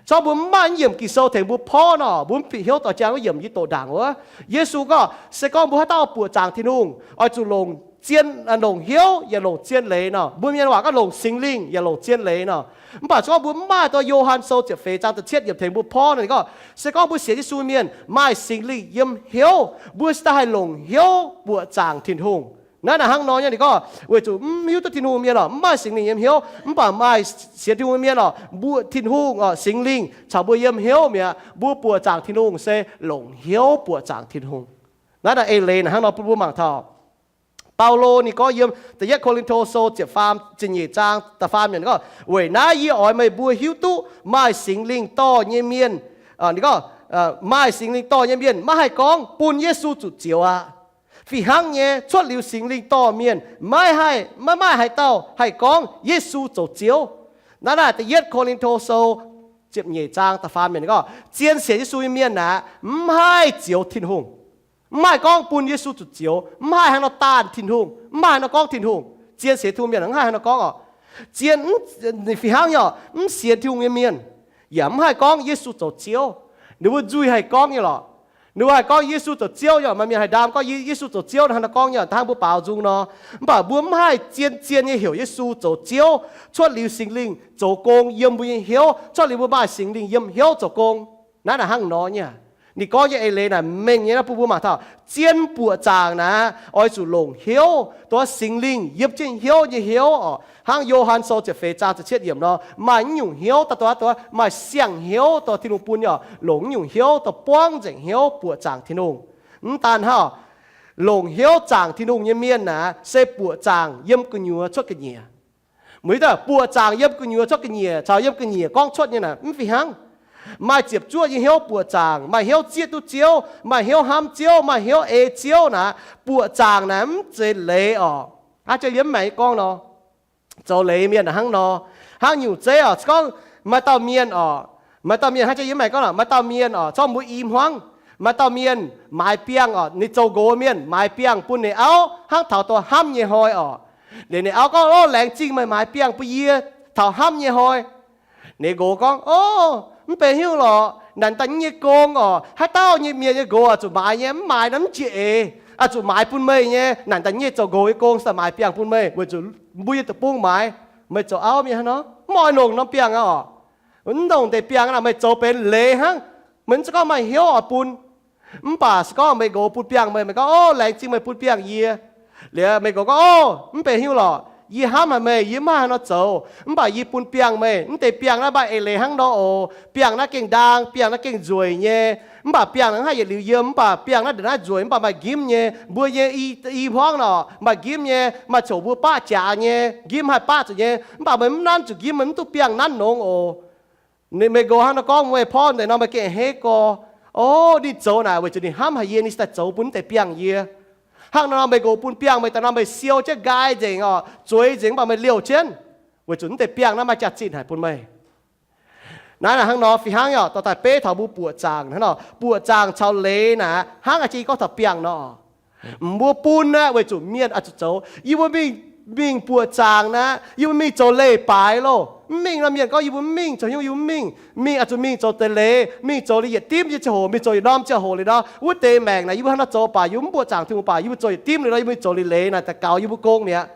Corc mbuo mv maaih yiemc Ging-Sou tengx mbuo porv nor, mbuo mv bieqc hnyouv dorh jangx wuov yiemc yie doqc ndaangc wuov. Yesu gorngv, se gorngv mbuo haaix dauh buoqc zaangc Tin-Hungh, oix zuqc longc zien, longc hnyouv yaac longc zien leiz nor. Mbuo mienh waac gorngv longc Singx Lingh yaac longc zien leiz nor. Mv baac se gorngv mbuo mv maaih dorh Yo^han Sou ziepc feix zaang da'cietv yiemc tengx mbuo porv nor, ninh gorngv, se gorngv mbuo sienx Yesu mienh maaih Singx Lingh yiem hnyouv, mbuo se daaih haih longc hnyouv buoqc zaangc Tin-Hungh. Naaiv naaic hnangv nor nyei, ninh gorngv weic zuqc mv hiuv duqv Tin-Hungh mienh oc, mv maaih Singx Lingh yiem hnyouv, mv baac maaih sienx Tin-Hungh mienh oc, mbuo Tin-Hungh oc, Singx Lingh caux mbuo yiem hnyouv mi'aqv. Mbuo buoqc zaangc Tin-Hungh se longc hnyouv buoqc zaangc Tin-Hungh. Naaiv naaic eix leiz naaic hnangv nor bun mbuo mangc taux Baulo ninh gorngv yiem da'yietv Ko^lin^to Sou ziepc faam, ziepc nyeic zaang da'faam yiemc gorngv, weic naaiv yie oix meih mbuo hiuv duqv maaih Singx Lingh dorh nyei mienh, ninh gorngv, maaih Singx Lingh dorh nyei mienh maiv haih gorngv bun Yesu zuqc zioux aqv. Fih hnangv nyei, cuotv liuz Singx Lingh dorh mienh maiv haih, maiv maaih haaix dauh haih gorngv Yesu zoux Ziouv. Naaiv naaic da'yietv Ko^lin^to Sou ziepc nyeic zaang da'faam yiemc gorngv, zien sienx Yesu nyei mienh aeqv, mv haih zioux Tin-Hungh. Mv haih gorngv bun Yesu zuqc zioux, mv haih haaix nor daanh Tin-Hungh, mv haih haaix nor gorngv Tin-Hungh. Zien sienx Tin-Hungh mienh mv haih haaix nor gorngv oc. Zien, fih hnangv nyei oc, mv sienx Tin-Hungh nyei mienh yaac mv haih gorngv Yesu zoux Ziouv. Ninh mbuo nzuih haih gorngv nyei lorqc. Ninh mbuo haih gorngv Yesu zoux Ziouv nyei oc. Maaih mienh haih ndaam gorngv Yesu zoux Ziouv, hnangv nor gorngv nyei oc, hnangv mbuo baaux nzung nor. Mv baac mbuo mv haih zien-zien nyei heuc Yesu zoux Ziouv cuotv liuz Singx Lingh zoux gong yiem mbuo nyei hnyouv, cuotv liuz mbuo maaih Singx Lingh yiem hnyouv zoux gong. Naaiv naaic hnangv nor nyei. Ninh gorngv nyei eix leiz naaic mengh nyei, naaiv bun mbuo mangc taux zien buoqc zaangc naaic oix zuqc longc hnyouv, dongh Singx Lingh yiem jienv hnyouv nyei hnyouv oc. Hnangv Yo^han Sou ziepc feix zaang ziepc cietv yiemc nor, maaih naaiv nyungc hnyouv daaih, dongh maaih siang-hnyouv dongh Tin-Hungh bun nyei oc, longc naaiv nyungc hnyouv dongh buangv nzengc hnyouv buoqc zaangc Tin-Hungh. Mv daan hnangv, longc hnyouv zaangc Tin-Hungh nyei mienh naaic se buoqc zaangc yiem gu'nyuoz cuotv ga'nyiec. Muiz daaih buoqc zaangc yiem gu'nyuoz cuotv ga'nyiec caux yiem ga'nyiec gorngv cuotv nyei naaic mv fih hnangv. Maaih ziepc zuoqv nyei hnyouv buoqc zaangc, maaih hnyouv zieqv duqv Ziouv, maaih hnyouv hnamv Ziouv, maaih hnyouv ei Ziouv naaic, buoqc zaangc naaic mv zeiz leiz oc. Hnangv jiex yiem mv maengx gorngv nor, zoux leiz mienh hnangv nor. Hnangv nyungc zeiv oc, gorngv maaih dauh mienh oc, maaih dauh mienh hnangv jiex yiem mv maengx gorngv, maaih dauh mienh oc, zorqv mbuo i hmuangv, maaih dauh mienh maaiz biangh oc, ninh zoux nqox mienh maaiz biangh bun ninh auv hnangv taux dongh hnamv nyei hnoi oc. Liuz ninh auv gorngv, Ov, laengz zingh meih maaiz biangh bun yie taux hnamv nyei hnoi. Ninh nqox gorngv, Ov, mv benx haaix nyungc lorqc, naaic daaih nyei gong oc, haaix dauh nyei mienh nyei nqox oix zuqc maaiz nyei, mv maaiz nor mv jiex eix. Oix zuqc maaiz bun meih nyei, naaic daaih nyei zoux nqox nyei gong se daaih maaiz biangh bun meih weic zuqc mbuo nyei deic-bung maaiz. Meih zoux auv mienh hnangv nor mv oix longc norm biangh aqv oc. Mv longc deix biangh naaic meih zoux benx leiz hnangv. Meih mv zeiz gorngv maaih hnyouv oix bun. Mv baac se gorngv meih nqox bun biangh meih, meih gorngv, Ov, laengz zingh meih bun biangh yie. Liuz meih nqox gorngv, Ov, mv benx haaix nyungc lorqc, yie hnamv haic meih, yie mv maaih haaix nor zoux. Mv baac yie bun biangh meih. Mv deix biangh naaiv maaih eix leiz hnangv nor oc. Biangh naaiv gengh ndaang, biangh naaiv gengh nzueic nyei. Mv baac biangh naaiv mv haih yietc liuz yiem, mv baac biangh naaiv ndongc naaiv nzueic, mv baac maaih nqimv nyei. Mbuo nyei i, i hmuangv nor maaih nqimv nyei, maaih coc mbuo baqv jaax nyei, nqimv haih baqv zuqc nyei. Mv baac meih mv nanv zuqc nqimv, meih mv duqv biangh nanv longx oc. Meih nqox hnangv nor gorngv meih porv deix nor, meih gengh a'hneiv gorx. Ov, ninh zoux naaic weic zuqc ninh hnamv haic yie, ninh se daaih zoux bun mv deix biangh yie. Hnangv nor meih nqox bun biangh meih daaih nor, meih siou jienv nqaai nzengc oc, zueiz nzengc, mv baac meih liouh jienv, weic zuqc mv deix biangh naaiv maaih jaax-zinh haic bun meih. Naaiv naaic hnangv nor fih hnangv oc, dorh daaih beiv taux mbuo buoqc zaangc hnangv nor, buoqc zaangc caux leiz naaic hnangv a'jang gorngv taux biangh nor. Mbuo bun naaiv weic zuqc mienh oix zuqc zoux. Yie mbuo mingh, mingh buoqc zaangc naaiv, yie mbuo mingh zoux leiz-baaix loh. Mv mingh nor mienh gorngv yie mbuo mv mingh, zoux hnyouv yie mbuo mv mingh. Mingh oix zuqc mingh zoux deix leiz, mingh zoux liuz yietc dimv nyei ziangh hoc, mingh zoux yietc norm ziangh hoc liuz nor, wuov deix maengc naaic yie mbuo hnangv nor zoux baac yie mbuo mv buoqc zaangc Tin-Hungh baac yie mbuo zoux yietc dimv liuz nor, yie mbuo zoux leiz-leiz naaic daux gaux yie mbuo gong mi'aqv.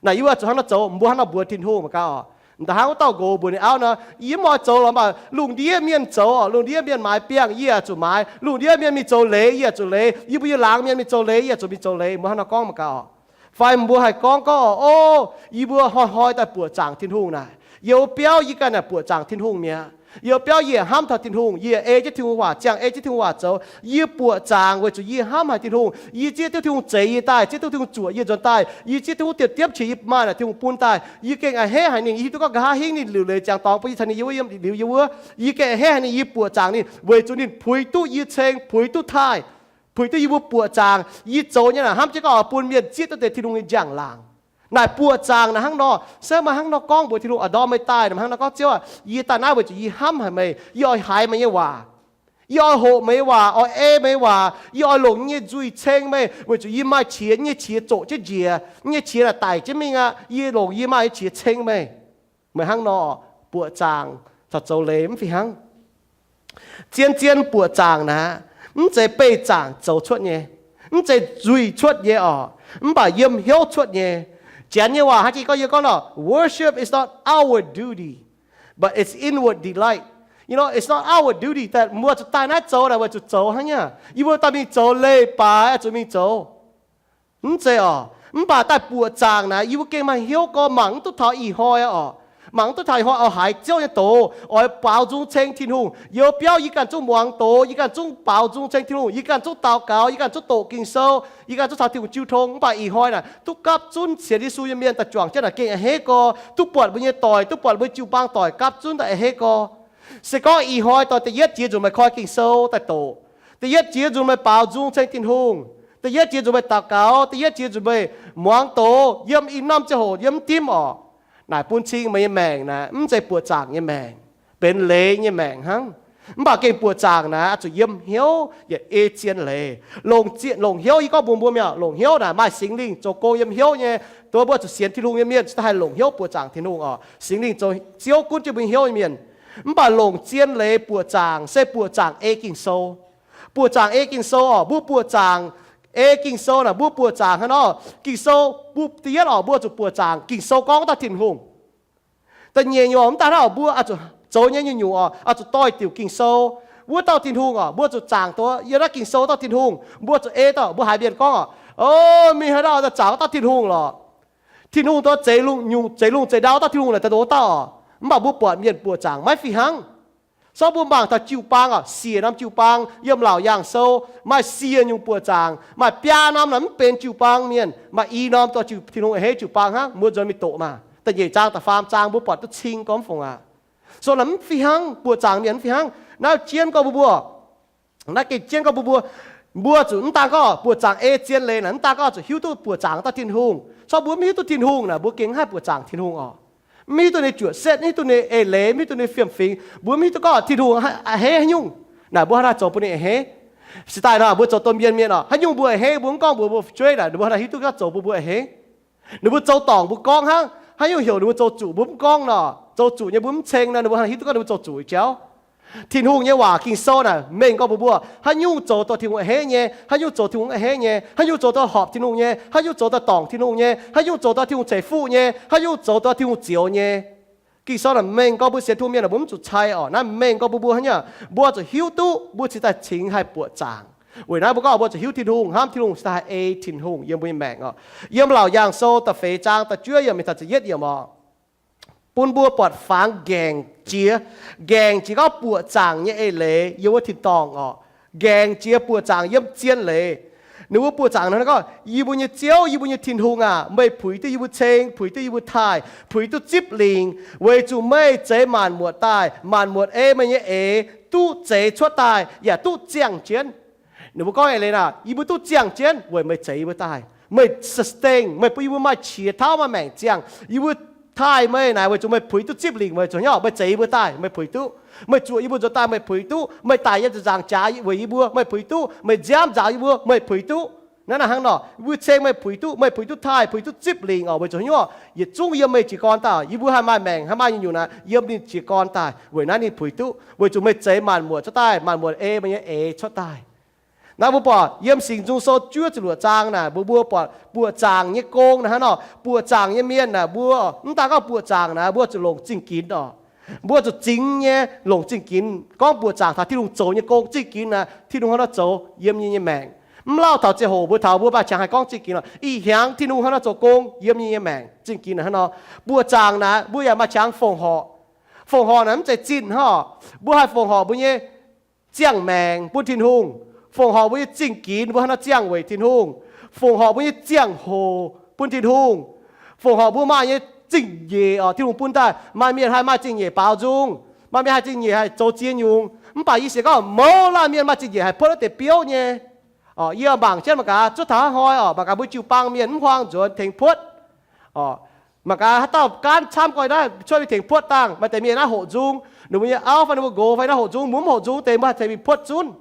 Naaic yie mbuo oix zuqc hnangv nor zoux, mbuo hnangv nor mbuox Tin-Hungh mangc gaax oc. M'daaih hnangv wuov dauh nqox mbuox ninh auv nor, yie mv oix zoux lorqc, mv baac lungh ndiev mienh zoux oc, lungh ndiev mienh maaiz biangh yie oix zuqc maaiz, lungh ndiev mienh mingh zoux leiz yie oix zuqc leiz, yie mbuo yie laangz mienh mingh zoux leiz yie oix zuqc mingh zoux leiz, mbuo hnangv nor gorngv mangc gaax oc. Fai mbuo haih gorngv gorngv, Ov, yie mbuo hnoi-hnoi daaih buoqc zaangc Tin-Hungh naaic, yie mbuo biauv yie ganh naaic buoqc zaangc Tin-Hungh mi'aqv. Yie mbiauv yie hnamv taux Tin-Hungh, yie ei jienv Tin-Hungh waac ziangh, ei jienv Tin-Hungh waac zoux. Yie buoqc zaangc weic zuqc yie hnamv haic Tin-Hungh. Yie zieqv duqv Tin-Hungh zeix yie daaih, zieqv duqv Tin-Hungh zuoqc yie nzuonx daaih. Yie zieqv duqv wuov diemv diemv qiex yie maaih naaic Tin-Hungh bun daaih. Yie gengh a'hneiv haic ninh, yie hiuv duqv gorngv nqa'haav hingv ninh liuc leiz ziangx dorngx bun yie caux ninh yiem wuov liuz yiem wuov. Yie gengh a'hneiv haic ninh, yie buoqc zaangc ninh weic zuqc ninh puix duqv yie ceng, puix duqv taaih, puix duqv yie mbuo buoqc zaangc. Yie zoux nyei naaic hnamv jienv gorngv oix bun mienh zieqv duqv deix Tin-Hungh nyei njang-laangc. Naaic buoqc zaangc naaic hnangv nor, se maaih hnangv nor gorngv mbuox Tin-Hungh, oix ndorm meih daaih naaic hnangv nor gorngv, Ziouv aah, yie daaih naaiv weic zuqc yie hnamv haic meih, yie oix haiz meih nyei waac. Yie oix hoqc meih nyei waac, oix ei meih nyei waac. Yie oix longc yie nyei nzuih ceng meih, weic zuqc yie maaih qiex, yie nyei qiex zoqc jienv njiec, yie nyei qiex naaic daic jienv mingh aqv. Yie longc yie maaih nyei qiex ceng meih. Meih hnangv nor, buoqc zaangc caux zoux leiz mv fih hnangv. Zien-zien buoqc zaangc naaic, mv zeiz beih zaangc zoux cuotv nyei, mv zeiz nzuih cuotv nyei oc, mv baac yiem hnyouv cuotv nyei. Janx nyei waac hnangv jiex gorngv, yie gorngv nor, worship is not outward duty, but it's inward delight. You know, it's not outward duty that mbuo zuqc daaih naaiv zoux naaic weic zuqc zoux hnangv nyei. Yie mbuo daaih mingh zoux leiz-baaix oix zuqc mingh zoux. Mv zeiz oc. Mv baac daaih buoqc zaangc naaic, yie mbuo gengh maaih hnyouv gorngv mangc mv duqv taux ih hnoi oc. Mangc mv duqv taux ih hnoi oix haiz Ziouv nyei doz, oix baaux nzung ceng Tin-Hungh. Youz biauv yie ganh zungv muangx doz, yie ganh zungv baaux nzung ceng Tin-Hungh, yie ganh zungv daux gaux, yie ganh zungv doqc Ging-Sou, yie ganh zungv caux Tin-Hungh jiu tong. Mv baac ih hnoi naaic duqv gapv zunv sienx Yesu nyei mienh daaih juangc jienv naaic gengh a'hneiv gorx, duqv buatc mbuo nyei doic, duqv buatc mbuo jiu-baang doic gapv zunv daaih a'hneiv gorx. Se gorngv ih hnoi dorh da'yietv jiex nzunc meih koi Ging-Sou daaih doqc, da'yietv jiex nzunc meih baaux nzung ceng Tin-Hungh, da'yietv jiex nzunc meih daux gaux, da'yietv jiex nzunc meih muangx doz yiem ih norm ziangh hoc yiem dimv orqc, naaic bun cing meih nyei maengc naaic mv zeiz buoqc zaangc nyei maengc, benx leiz nyei maengc hnangv. Mv baac gengh buoqc zaangc naaic oix zuqc yiem hnyouv yaac ei zien leiz. Longc hnyouv, yie gorngv mbuox mbuo mi'aqv, longc hnyouv naaic maaih Singx Lingh zoux gong yiem hnyouv nyei. Dongh mbuo zuqc sienx Tin-Hungh nyei mienh cingx daaih haih longc hnyouv buoqc zaangc Tin-Hungh orqc. Singx Lingh zoux Ziouv gunv jienv mbuo hnyouv nyei mienh. Mv baac longc zien leiz buoqc zaangc se buoqc zaangc ei Ging-Sou. Buoqc zaangc ei Ging-Sou orqc, mbuo buoqc zaangc ei Ging-Sou naaic, mbuo buoqc zaangc hnangv nor, Ging-Sou mbuo da'yietv orqc, mbuo zuqc buoqc zaangc Ging-Sou gorngv dauh Tin-Hungh. Da'nyeic nyungc mv daaih hnangv orqc, mbuo oix zuqc zoux nyei nyungc-nyungc orqc, oix zuqc doix-diuc Ging-Sou. Wuov dauh Tin-Hungh orqc, mbuo zuqc zaangc duqv yiem naaiv Ging-Sou dauh Tin-Hungh, mbuo zuqc ei dauh mbuo haiz mienh gorngv orqc, o, mingh haaix dauh zaangc dauh Tin-Hungh lorqc. Tin-Hungh dongh zeix lungh nyungc, zeix lungh zeix ndau dauh Tin-Hungh naaic dongh wuov dauh orqc. Mv baac mbuo buatc mienh buoqc zaangc maiv fih hnangv. Sortv mbuo mangc taux jiu-baang orqc, siec norm jiu-baang yiem Laauc Yaangh Sou maaih siec nyungc buoqc zaangc, maaih biaa norm naaic mv benx jiu-baang mienh, maaih i norm dorh jiu, Tin-Hungh a'hneiv jiu-baang hnangv. Mbuo nzuonx mingh doqc maah, da'nyeic zaang da'faam zaang mbuo buatc duqv cing gorngv mv fungc aqv. So naaic mv fih hnangv, buoqc zaangc mienh mv fih hnangv. Naaiv jienv gorngv mbuo mbuo, naaiv gengh jienv gorngv mbuo mbuo, mbuo zuqc mv daan gorngv buoqc zaangc ei zien leiz naaic, mv daan gorngv zuqc hiuv duqv buoqc zaangc dauh Tin-Hungh. Sortv mbuo mv hiuv duqv Tin-Hungh naaic, mbuo gengh haih buoqc zaangc Tin-Hungh orqc. Mv hiuv duqv ninh nyei juoqc setv, mv hiuv duqv ninh nyei eix leiz, mv hiuv duqv ninh nyei fiem-fingx, mbuo mv hiuv duqv gorngv Tin-Hungh a'hneiv haaix nyungc. Naaic mbuo hnangv naaic zoux bun ninh a'hneiv. Se daaih nor mbuo zoux domh mien mienh orqc, haaix nyungc mbuo a'hneiv, mbuo mv gorngv mbuox mbuo fu'jueiv naaic, ninh mbuo hnangv naaic hiuv duqv gorngv zoux bun mbuo a'hneiv. Ninh mbuo zoux dorngc mbuo gorngv hnangv, haaix nyungc heuc ninh mbuo zoux zuqc mbuo mv gorngv nor, zoux zuqc nyei mbuo mv ceng nor, ninh mbuo hnangv naaic hiuv duqv gorngv ninh mbuo zoux zuqc jauv. Tin-Hungh nyei waac Ging-Sou naaic mengh gorngv mbuox mbuo, haaix nyungc zoux dorh Tin-Hungh a'hneiv nyei, haaix nyungc zoux Tin-Hungh a'hneiv nyei, haaix nyungc zoux dorh horpc Tin-Hungh nyei, haaix nyungc zoux dorh dorngc Tin-Hungh nyei, haaix nyungc zoux dorh Tin-Hungh ceix fuqv nyei, haaix nyungc zoux dorh Tin-Hungh zioux nyei. Ging-Sou naaic mengh gorngv mbuo sienx Tin-Hungh mienh naaic mbuo mv zuqc cai orqc. Naaiv mengh gorngv mbuox mbuo hnangv nyei, mbuo zuqc hiuv duqv mbuo cingx daaih cingx haih buoqc zaangc. Weic naaiv mbuo gorngv mbuo zuqc hiuv Tin-Hungh, hnamv Tin-Hungh cingx daaih haih ei Tin-Hungh yiem mbuo nyei maengc orqc. Yiem Laauc Yaangh Sou da'feix zaang da'juov yiemc mingh taux da'yietv yiemc orqc, bun mbuo buatc fangx nqaengc jiex, nqaengc jiex gorngv buoqc zaangc nyei eix leiz yiem wuov tin-dorngh orqc. Nqaengc jiex buoqc zaangc yiem zien leiz. Ninh mbuo buoqc zaangc hnangv naaiv gorngv, Yie mbuo nyei Ziouv, yie mbuo nyei Tin-Hungh aac, meih puix duqv yie mbuo ceng, puix duqv yie mbuo taaih, puix duqv zipv lingc, weic zuqc meih zeix maanc muotc daaih, maanc muotc ei meih nyei eix duqv zeix cuotv daaih yaac duqv ziangh jienv. Ninh mbuo gorngv eix leiz naaic, Yie mbuo duqv ziangh jienv weic meih zeix yie mbuo daaih. Meih sustain, meih bun yie mbuo maaih qiex tauv maaih maengc ziangh. Yie mbuo taaih meih naaic weic zuqc meih puix duqv zipv lingc, weic zuqc hnyouv meih zeix yie mbuo daaih, meih puix duqv. Meih zuoqc yie mbuo nzuonx daaih, meih puix duqv. Meih daic yiem ziepc nzaangc jaax weic yie mbuo, meih puix duqv. Meih nziaamv nzaaux yie mbuo, meih puix duqv. Naaiv naaic hnangv nor, yie mbuo ceng meih puix duqv, meih puix duqv taaih, puix duqv zipv lingc orqc, weic zuqc hnyouv yietc zungv yiem meih jiez gorn daaih. Yie mbuo haih maaih maengc, haih maaih nyungc-nyungc naaic, yiem ninh jiez gorn daaih. Weic naaiv ninh puix duqv, weic zuqc meih zeix maanc muotc cuotv daaih, maanc muotc ei meih nyei eix cuotv daaih. Naaiv mbuo buatc yiem Singx Nzung Sou juov ziepc luoqc zaang naaic, mbuo mbuo buatc buoqc zaangc nyei gong naaic hnangv nor. Buoqc zaangc nyei mienh naaic, mbuo mv daan gorngv buoqc zaangc naaic, mbuo zuqc longc zingh ginx orqc. Mbuo zuqc zingx nyei longc zingh ginx gorngv buoqc zaangc taux Tin-Hungh zoux nyei gong. Zingh ginx naaic, Tin-Hungh hnangv nor zoux yiem yie nyei maengc. Mv lauh taux ziangh hoc mbuo taux mbuo maaih qangx haih gorngv zingh ginx orqc. Ih hnyangx Tin-Hungh hnangv nor zoux gong yiem yie nyei maengc. Zingh ginx naaic hnangv nor. Buoqc zaangc naaic mbuo yaac maaih qangx fongc horc. Fongc horc naaic mv zeiz zinh hnangv orqc. Mbuo haih fongc horc mbuo nyei ziangh maengc bun Tin-Hungh. Fongc horc mbuo nyei zingh ginx mbuo hnangv nor ziangh weic Tin-Hungh. Fongc horc mbuo nyei ziangh hoc bun Tin-Hungh. Fongc horc mbuo maaih nyei zingh nyeic orqc, Tin-Hungh bun daaih. Maaih mienh haih maaih zingh nyeic baaux nzung. Maaih mienh haih zingh nyeic haih zoux ziex nyungc. Mv baac yie sienx gorngv mouz laanh mienh maaih zingh nyeic haih puotv wuov deix biouv nyei. Orqc, yie mangc jienv mangc gaax, zuov taux hnoi orqc, mangc gaax mbuo jiu-baang mienh mv huaang nzuonx tengx puotv. Orqc, mangc gaax haaix dauh gaanv camv gorx naaiv cuotv mingh tengx puotv dangh, maaih deix mienh naaiv hoqc nzung, ninh mbuo nyei auv fai ninh mbuo nqox fai naaiv hoqc nzung, mbuo mv hoqc nzung deix mbuo haih tengx mingh puotv zunv.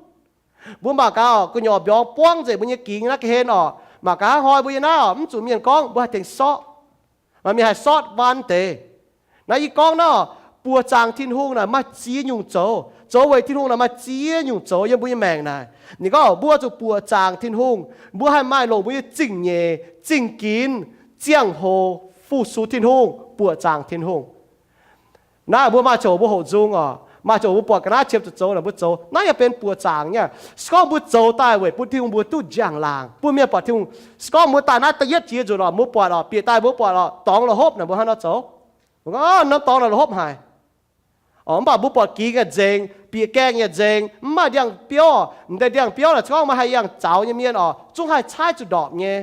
Mbuo mangc gaax orqc, gu'nyuoz mbiorngz buangv nzengc mbuo nyei gingx naaiv ga'hlen orqc, mangc gaax hnoi mbuo yiem naaiv orqc, mv zuqc mienh gorngv mbuo haih tengx sorqv. Maaih mienh haih sortv waan deix. Naaiv yie gorngv naaiv orqc, buoqc zaangc Tin-Hungh naaic maaih ziex nyungc zoux. Zoux weic Tin-Hungh naaic maaih ziex nyungc zoux yiem mbuo nyei maengc naaic. Ninh gorngv mbuo zuqc buoqc zaangc Tin-Hungh, mbuo haih maaih longc mbuo nyei zingh nyeic, zingh ginx, ziangh hoc fu-sux Tin-Hungh, buoqc zaangc Tin-Hungh. Naaiv mbuo maaih ziangh hoc mbuo hoqc nzung orqc, maaih ziangh hoc mbuo buatc ga'naaiv qiemx zuqc zoux naaic mbuo zoux, naaiv yaac benx buoqc zaangc nyei. Se gorngv mbuo zoux daaih weic bun Tin-Hungh mbuo duqv njang-laangc. Bun mienh buatc Tin-Hungh, se gorngv mbuo daaih naaiv da'yietv jiex nzunc orqc, mbuo buatc orqc, bieqc daaih mbuo buatc orqc, dorngx la'hopv naaic mbuo hnangv nor zoux. Mbuo gorngv, Norm dorngx naaic la'hopv haic. Orqc, mv baac mbuo buatc gingx yaac nzengc, bieqc gaengh yaac nzengc, mv maaih ndiangx-biouv orqc. M'deix ndiangx-biouv naaic se gorngv maaih haih yangh zaux nyei mienh orqc, zungv haih caaiv zuqc ndorpc nyei.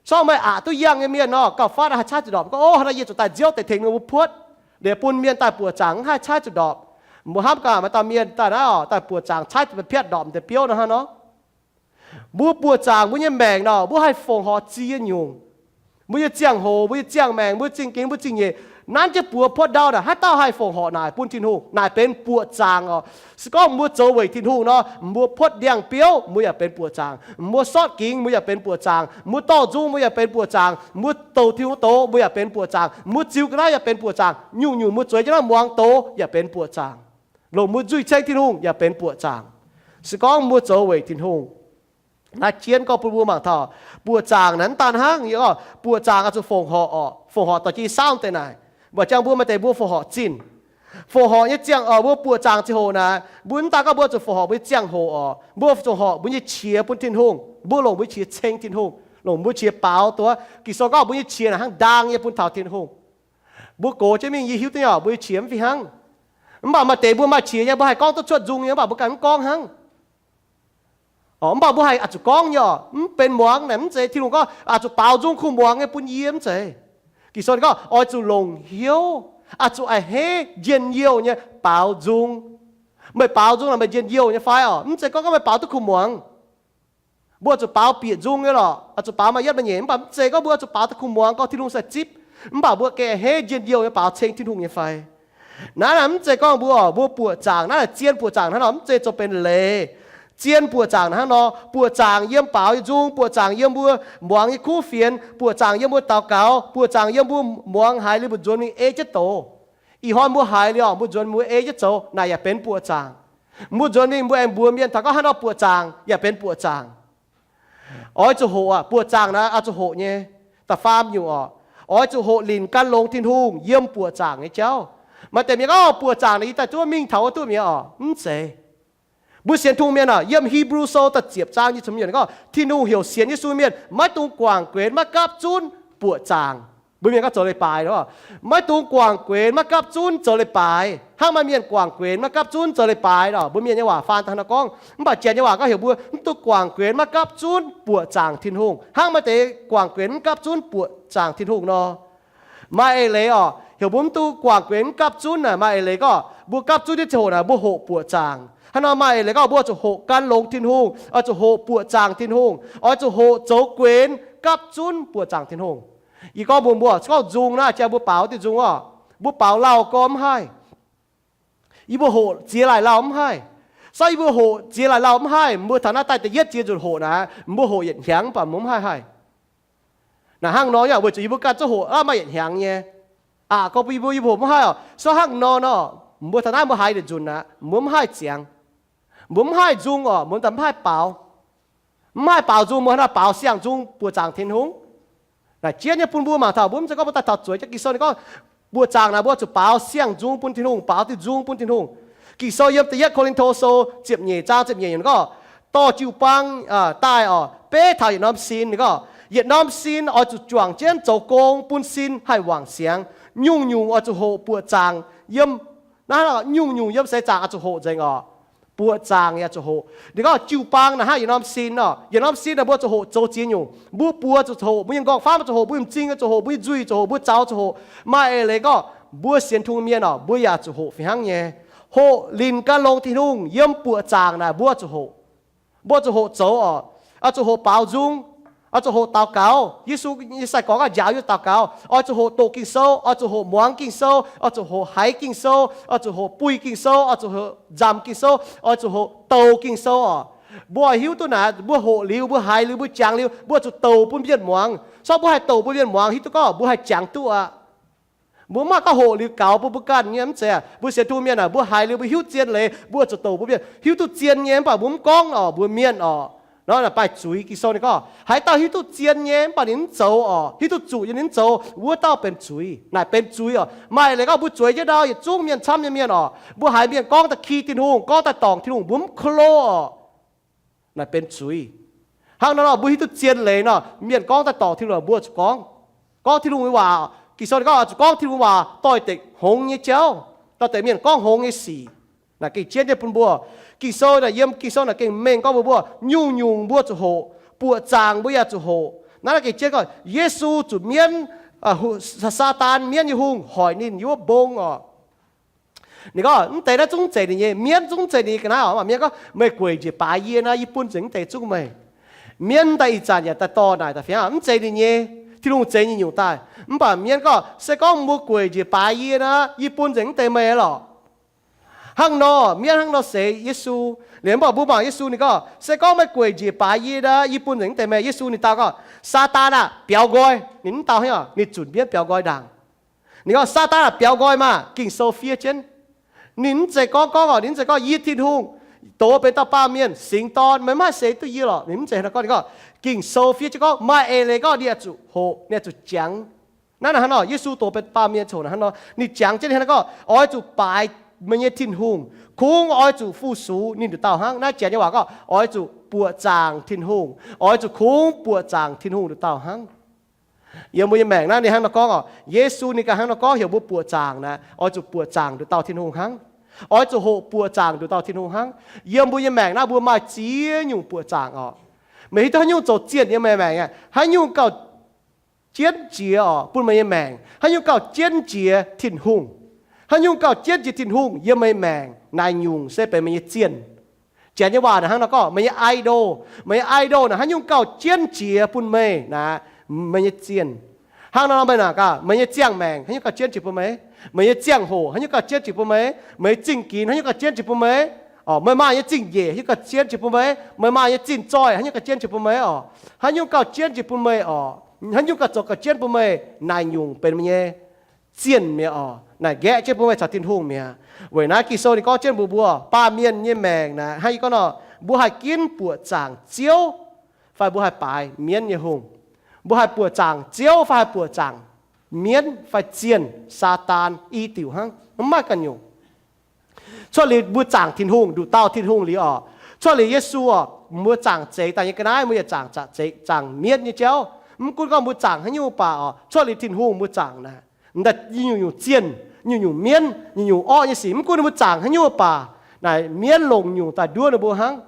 Se gorngv meih aqc duqv yangh nyei mienh orqc, gauh fatv haih caaiv zuqc ndorpc. Gorngv, O, hnangv naaic yie zuqc daaih nziouv deix tengx ninh mbuo puotv, liuz bun mienh daaih buoqc zaangc mv haih caaiv zuqc ndorpc. Mbuo hnamv gaax maaih dauh mienh daaih naaiv oc, daaih buoqc zaangc caaiv deix piatv ndorpc deix biouv naaiv hnangv nor. Mbuo buoqc zaangc mbuo nyei maengc nor, mbuo haih fongc horc ziex nyungc. Mbuo nyei ziangh hoc, mbuo nyei ziangh maengc, mbuo zingh gingx, mbuo zingh nyeic, nanv jienv buoz puotv ndau naaic, haaix dauh haih fongc horc naaic bun Tin-Hungh? Naaic benx buoqc zaangc oc. Se gorngv mbuo zoux weic Tin-Hungh nor, mbuo puotv ndiangx-biouv, mbuo yaac benx buoqc zaangc. Mbuo sortv gingx, mbuo yaac benx buoqc zaangc. Mbuo dorh nzung, mbuo yaac benx buoqc zaangc. Mbuo douc Tin-Hungh doz, mbuo yaac benx buoqc zaangc. Mbuo ziux ga'naaiv yaac benx buoqc zaangc. Nyungc-nyungc mbuo zueiz jienv naaiv muangx doz yaac benx buoqc zaangc. Longc mbuo nzuih ceng Tin-Hungh yaac benx buoqc zaangc. Se gorngv mbuo zoux weic Tin-Hungh, naaiv jienv gorngv bun mbuo mangc taux buoqc zaangc naaic mv daan hnangv. Buoqc zaangc oix zuqc fongc horc oc, fongc horc dorh jienv i saauv deix naaic. Mbuoqc ziangh mbuo maaih deix mbuo fongc horc zinh. Fongc horc nyei ziangh, mbuo buoqc zaangc ziangh hoc naaic, mbuo mv daan gorngv mbuo zuqc fongc horc mbuo nyei ziangh hoc oc, mbuo zuqc horc mbuo nyei qiex bun Tin-Hungh. Mbuo longc mbuo nyei qiex ceng Tin-Hungh, longc mbuo nyei qiex baaux duqv. Ging-Sou gorngv mbuo nyei qiex naaic hnangv ndaang nyei bun taux Tin-Hungh. Mbuo gox jienv mingh yie hiuv duqv nyei oc, mbuo nyei qiex mv fih hnangv. Mv baac maaih deix mbuo maaih qiex nyei, mbuo haih gorngv duqv cuotv nzung nyei, mv baac mbuo ganh mv gorngv hnangv. Mv baac mbuo haih oix zuqc gorngv nyei oc, mv benx muangx naaic mv zeiz Tin-Hungh gorngv oix zuqc baaux nzung kuh muangx nyei bun yie, mv zeiz. Ging-Sou ninh gorngv oix zuqc longc hnyouv, oix zuqc a'hneiv njien-youh nyei baaux nzung. Meih baaux nzung naaic meih njien-youh nyei fai oc? Mv zeiz gorngv, gorngv meih baaux duqv kuh muangx. Mbuo oix zuqc baaux bieqc nzung nyei lorqc, oix zuqc baaux maaih yietv maaih nyeic, mv baac mv zeiz gorngv mbuo oix zuqc baaux duqv kuh muangx gorngv Tin-Hungh sai zipv. Mv baac mbuo gengh a'hneiv njien-youh nyei baaux ceng Tin-Hungh nyei fai? Naaiv naaic mv zeiz gorngv mbuo, mbuo buoqc zaangc naaiv naaic zien buoqc zaangc hnangv nor, mv zeiz zoux benx leiz. Zien buoqc zaangc hnangv nor, buoqc zaangc yiem baaux nyei nzung, buoqc zaangc yiem mbuo muangx nyei kuv fienx, buoqc zaangc yiem mbuo daux gaux, buoqc zaangc yiem mbuo muangx haiz liuz mbuo nzuonx mingh ei jienv doz. Ih hnoi mbuo haiz liuz oc, mbuo nzuonx mbuo ei jienv zoux, naaic yaac benx buoqc zaangc. Mbuo nzuonx mingh mbuo aengx mbuox mienh taux gorngv hnangv nor buoqc zaangc yaac benx buoqc zaangc. Oix zuqc hoqc aqv. Buoqc zaangc naaic oix zuqc hoqc nyei. Da'faam nyungc oc, oix zuqc hoqc linc gan longx Tin-Hungh yiem buoqc zaangc nyei jauv. Maaih deix mienh gorngv, buoqc zaangc naaic yie daaih duqv mingh taux wuov duqv mi'aqv oc. Mv zeiz. Mbuo sienx Tin-Hungh mienh oc, yiem Hipv^lu Sou da'ziepc zaang nyic ziepc nyeic gorngv, Tin-Hungh heuc sienx Yesu mienh maiv dungx guangc guenx, maiv gapv zunv buoqc zaangc. Mbuo mienh gorngv zoux leiz-baaix nor, maiv dungx guangc guenx, maiv gapv zunv zoux leiz-baaix. Hnangv maaih mienh guangc guenx maiv gapv zunv zoux leiz-baaix nor, mbuo mienh nyei waac faan daaih nor gorngv. Mv baac Janx nyei waac gorngv heuc mbuo mv dungx guangc guenx maiv gapv zunv buoqc zaangc Tin-Hungh, hnangv maaih deix guangc guenx mv gapv zunv buoqc zaangc Tin-Hungh nor. Maaih eix leiz oc, heuc mbuo mv dungx guangc guenx mv gapv zunv naaic, maaih eix leiz gorngv mbuo gapv zunv nyei ziangh hoc naaic mbuo hoqc buoqc zaangc. Hnangv nor maaih eix leiz gorngv mbuo oix zuqc hoqc gan longx Tin-Hungh, oix zuqc hoqc buoqc zaangc Tin-Hungh, oix zuqc hoqc zoux guenx gapv zunv buoqc zaangc Tin-Hungh. Yie gorngv mbuo, mbuo gorngv nzung naaiv, jang mbuo baaux diuh nzung oc, mbuo baaux lauh gorx mv haih. Yie mbuo hoqc ziex laaic lauh mv haih. Sortv yie mbuo hoqc ziex laaic lauh mv haih, mbuo taux naaiv daaih da'yietv ziex nzunc hoqc naaic, mbuo hoqc yietc hnyangx mv baac mbuo mv haih haih. Naaic hnangv nor yaac weic zuqc yie mbuo ganh zungv hoqc aqv, maaih yietc hnyangx nyei. Aqc gorngv bun yie mbuo, yie mbuo hoqc mv haih oc. Sortv hnangv nor nor, mbuo taux naaiv mbuo haiz yietc nzunc aqv, mbuo mv haih ziangx. Mbuo mv haih nzung oc, mbuo daaih mv haih baaux. Mv haih baaux nzung, mbuo hnangv naaiv baaux siang-nzung buoqc zaangc Tin-Hungh. Naaic jienv nyei bun mbuo mangc taux, mbuo mv zeiz gorngv mbuo daaih taux zueiz jauv. Ging-Sou ninh gorngv, buoqc zaangc naaic mbuo zuqc baaux siang-nzung bun Tin-Hungh, baaux diuh nzung bun Tin-Hungh. Ging-Sou yiem da'yietv Ko^lin^to Sou ziepc nyeic zaang ziepc nyeic yiemc gorngv, dorh jiu-baang daaih oc, beiv taux yietc norm sin. Ninh gorngv yietc norm sin oix zuqc juangc jienv zoux gong bun sin haih wangc siangx. Nyungc-nyungc oix zuqc hoqc buoqc zaangc yiem, naaiv nyungc-nyungc yiem seix zaangc oix zuqc hoqc nzengc oc. Buoqc zaangc yaac zuqc hoqc. Ninh gorngv jiu-baang naaic hnangv yietc norm sin oc. Yietc norm sin naaic mbuo zuqc hoqc zoux ziex nyungc. Mbuo buoz zuqc hoqc, mbuo nyei nqorngv-famv zuqc hoqc, mbuo nyei m'zing zuqc hoqc, mbuo nyei nzuih zuqc hoqc, mbuo zaux zuqc hoqc. Maaih eix leiz gorngv mbuo sienx Tin-Hungh mienh oc, mbuo yaac zuqc hoqc fih hnangv nyei. Hoqc linc gan longx Tin-Hungh yiem buoqc zaangc naaic mbuo zuqc hoqc. Mbuo zuqc hoqc zoux oc. Oix zuqc hoqc baaux nzung. Oix zuqc hoqc daux gaux. Yesu nyei sai-gorx gorngv njaaux yie daux gaux. Oix zuqc hoqc doqc Ging-Sou, oix zuqc hoqc muangx Ging-Sou, oix zuqc hoqc haiz Ging-Sou, oix zuqc hoqc buih Ging-Sou, oix zuqc hoqc nzamc Ging-Sou, oix zuqc hoqc douc Ging-Sou oc. Mbuo hiuv duqv naaic, mbuo hoqc liuz, mbuo haiz liuz, mbuo jangx liuz, mbuo zuqc douc bun mienh muangx. Sortv mbuo haih douc bun mienh muangx, hiuv duqv gorngv mbuo haih jangx duqv aqv. Mbuo mv haih gorngv hoqc liuz gaux bun mbuo ganh nyei, mv zeiz aac. Mbuo sienx Tin-Hungh mienh aah, mbuo haiz liuz mbuo hiuv zien leiz, mbuo zuqc douc bun mienh. Hiuv duqv zien nyei mv baac mbuo mv gorngv oc, mbuo mienh oc. Nor naaic baaih zuiz. Ging-Sou ninh gorngv, haaix dauh hiuv duqv zien nyei mv baac ninh mv zoux oc, hiuv duqv zuqc yiem ninh mv zoux, wuov dauh benx zuiz. Naaic benx zuiz oc. Maaih leiz gorngv mbuo zueiz jienv ndau yietc zungv mienh camv nyei mienh oc, mbuo haiz mienh gorngv daaih ki Tin-Hungh, gorngv daaih dorngc Tin-Hungh, mbuo mv klo oc. Naaic benx zuiz. Hnangv nor nor mbuo hiuv duqv zien leiz nor, mienh gorngv daaih dorngc Tin-Hungh mbuo zuqc gorngv, gorngv Tin-Hungh nyei waac. Ging-Sou ninh gorngv zuqc gorngv Tin-Hungh waac doix-dekc hngongx nyei jauv, doix-dekc mienh gorngv hngongx nyei sic. Naaic gengh jienv nyei bun mbuo. Ging-Sou naaic yiem Ging-Sou naaic gengh mengh gorngv mbuo, mbuo nyungc-nyungc mbuo zuqc hoqc, buoqc zaangc mbuo yaac zuqc hoqc. Naaiv naaic gengh jienv gorngv Yesu zuqc mienv, Saadaan mienv nyei hungh hoic ninh yiem wuov mbong oc. Ninh gorngv, mv deix naaiv zungv mv zeiz ninh nyei. Mienv zungv mv zeiz ninh nyei ga'naaiv oc. Mv baac mienv gorngv, meih gueic njiec baaix yie naaiv, yie bun nzengc mv deix zungv meih. Mienv daaih ih zanc yaac daaih dorh naaic daaih fiangv, mv zeiz ninh nyei. Tin-Hungh zeix nyei nyungc daaih. Mv baac mienv gorngv, se gorngv mbuo gueic njiec baaix yie naaiv, yie bun nzengc mv deix meih lorqc. Hnangv nor, mienv hnangv nor seix Yesu. Liuz mv baac mbuo mangc Yesu ninh gorngv, se gorngv meih gueic njiec baaix yie naaiv, yie bun nzengc mv deix meih. Yesu ninh dau gorngv, Saadaan aah! Biaux nqoi. Ninh mv dau hnangv, ninh zunc mienv biaux nqoi ndaangc. Ninh gorngv, Saadaan aah! Biaux nqoi maah! Ging-Sou fiev jienv. Ninh mv zeiz gorngv gorngv oc, ninh mv zeiz gorngv, yie Tin-Hungh dox benx dauh baamh mienh singx dorn, meih maiv haih seix duqv yie lorqc. Ninh mv zeiz hnangv nor gorngv. Ninh gorngv, Ging-Sou fiev jienv gorngv maaih eix leiz gorngv ninh oix zuqc hoqc, ninh oix zuqc jangx. Naaiv hnangv nor, Yesu dox benx baamh mienh coc hnangv nor, ninh jangx jienv hnangv nor gorngv, oix zuqc baaix meih nyei Tin-Hungh, kungx oix zuqc fu-sux ninh nduqc dauh hnangv. Naaiv janx nyei waac gorngv, oix zuqc buoqc zaangc Tin-Hungh, oix zuqc kungx buoqc zaangc Tin-Hungh nduqc dauh hnangv. Yiem mbuo nyei maengc naaiv ninh hnangv nor gorngv oc. Yesu ninh ganh hnangv nor gorngv heuc mbuo buoqc zaangc naaic, oix zuqc buoqc zaangc nduqc dauh Tin-Hungh hnangv. Oix zuqc hoqc buoqc zaangc nduqc dauh Tin-Hungh hnangv. Yiem mbuo nyei maengc naaiv mbuo maaih ziex nyungc buoqc zaangc oc. Meih hiuv duqv haaix nyungc zoux zienh yiem meih maengc aqv? Haaix nyungc gauh jienv jiex oc bun meih nyei maengc? Haaix nyungc gauh jienv jiex Tin-Hungh? Haaix nyungc gauh jienv jiex Tin-Hungh yiem meih maengc? Naaic nyungc se benx meih nyei zienh. Janx nyei waac naaic hnangv nor gorngv, meih nyei idol. Meih nyei idol naaic haaix nyungc gauh jienv jiex bun meih naaic, meih nyei zienh. Hnangv nor meih naaic gaax, meih nyei ziangh maengc haaix nyungc gauh jienv jiex bun meih? Meih nyei ziangh hoc haaix nyungc gauh jienv jiex bun meih? Meih zingh ginx haaix nyungc gauh jienv jiex bun meih? Oc, meih maaih nyei zingh njiec haaix nyungc gauh jienv jiex bun meih? Meih maaih nyei zingh zoih haaix nyungc gauh jienv jiex bun meih? Oc, haaix nyungc gauh jienv jiex bun meih oc? Haaix nyungc gauh zoux gauh jienv bun meih? Naaic nyungc benx meih nyei zienh mi'aqv oc. Naaic nqaeqv jienv bun meih caux Tin-Hungh mi'aqv. Weic naaiv Ging-Sou ninh gorngv jienv mbuox mbuo, baamh mienh nyei maengc naaic hnangv yie gorngv nor, mbuo haih ginv buoqc zaangc Ziouv, fai mbuo haih baaix mienv nyei hungh. Mbuo haih buoqc zaangc Ziouv fai haih buoqc zaangc mienv fai zienh, Saadaan, i diuc hnangv, mv maaih ganh nyungc. Cuotv liuz mbuo zaangc Tin-Hungh, nduqc dauh Tin-Hungh liuz oc, cuotv liuz Yesu oc, mbuo zaangc zeix daaih nyei ga'naaiv mbuo yaac zaangc, zaangc zeix, zaangc mienv nyei jauv. Mv gunv gorngv mbuo zaangc haaix nyungc mv baac oc, cuotv liuz Tin-Hungh mbuo zaangc naaic, m'daaih nyungc-nyungc zienh, nyungc-nyungc mienv, nyungc-nyungc orqv nyei sic, mv gunv ninh mbuo zaangc haaix nyungc mv baac, naaic mienv longc nyungc daaih nduov ninh mbuo hnangv.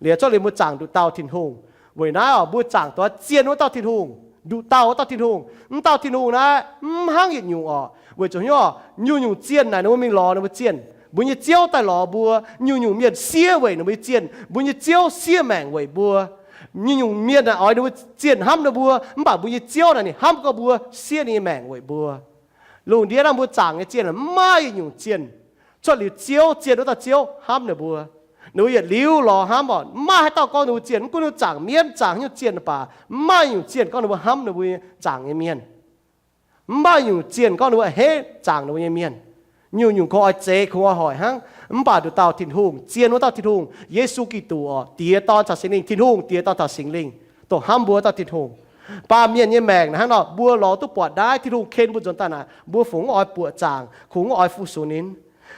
Liuz cuotv liuz mbuo zaangc nduqc dauh Tin-Hungh. Weic naaiv oc, mbuo zaangc duqv zienh wuov dauh Tin-Hungh, nduqc dauh wuov dauh Tin-Hungh. Mv dauh Tin-Hungh naaiv mv hnangv yietc nyungc oc. Weic zuqc haaix nyungc oc? Nyungc-nyungc zienh naaic ninh mbuo mingh lorz ninh mbuo zienh. Mbuo nyei Ziouv daaih lorz mbuo. Nyungc-nyungc mienh siev weic ninh mbuo nyei zienh. Mbuo nyei Ziouv siev maengc weic mbuo. Nyungc-nyungc mienh naaic oix ninh mbuo zienh hnamv ninh mbuo, mv baac mbuo nyei Ziouv naaic ninh hnamv gorx mbuo, siev ninh nyei maengc weic mbuo. Lungh ndiev naaiv mbuo zaangc nyei zienh mv maaih yietc nyungc zienh cuotv liuz Ziouv, zienh wuov dauh Ziouv hnamv ninh mbuo. Ninh mbuo yietc liuz lorz hnamv oc, mv maaih haaix dauh gorngv ninh mbuo zienh, mv gunv ninh mbuo zaangc mienv, zaangc haaix nyungc zienh mv baac, mv maaih nyungc zienh gorngv ninh mbuo hnamv ninh mbuo, zaangc nyei mienh. Mv maaih nyungc zienh gorngv ninh mbuo heh zaangc ninh mbuo nyei mienh. Nyungc-nyungc kungx oix zeix, kungx oix hoic hnangv. Mv baac nduqc dauh Tin-Hungh, zienh wuov dauh Tin-Hungh, Yesu Giduc oc, Diex, Dorn caux Singx Lingh, Tin-Hungh Diex, Dorn caux Singx Lingh, dongh hnamv mbuo wuov dauh Tin-Hungh. Baamh mienh nyei maengc naaic hnangv nor, mbuo lorz duqv buatc naaiv Tin-Hungh ken mbuo nzuonx daaih naaic, mbuo fungc mv oix buoqc zaangc, kungx mv oix fu-sux ninh.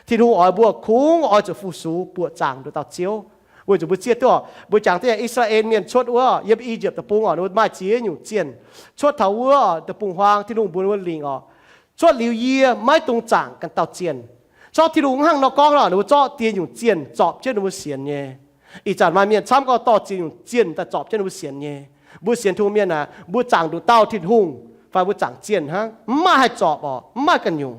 Tin-Hungh oix mbuo kungx oix zuqc fu-sux buoqc zaangc nduqc dauh Ziouv. Weic zuqc mbuo zieqv duqv oc, mbuo jangx deix I^saa^laa^en Mienh cuotv wuov, yiem I^yipv Deic-Bung oc, ninh mbuo maaih ziex nyungc zienh. Cuotv taux wuov deic-bung-huaang, Tin-Hungh mbuox ninh mbuo lingc oc, cuotv liuz yie maiv dungx zaangc ganh dauh zienh. Zorqv Tin-Hungh hnangv nor gorngv nor, ninh mbuo zorqv ziex nyungc zienh zorpc jienv ninh mbuo sienx nyei. Ih zanc maaih mienh camv gorngv dorh ziex nyungc zienh daaih zorpc jienv ninh mbuo sienx nyei. Mbuo sienx Tin-Hungh mienh aah, mbuo zaangc nduqc dauh Tin-Hungh fai mbuo zaangc zienh hnangv, mv maaih haih zorpc oc, mv maaih ganh nyungc.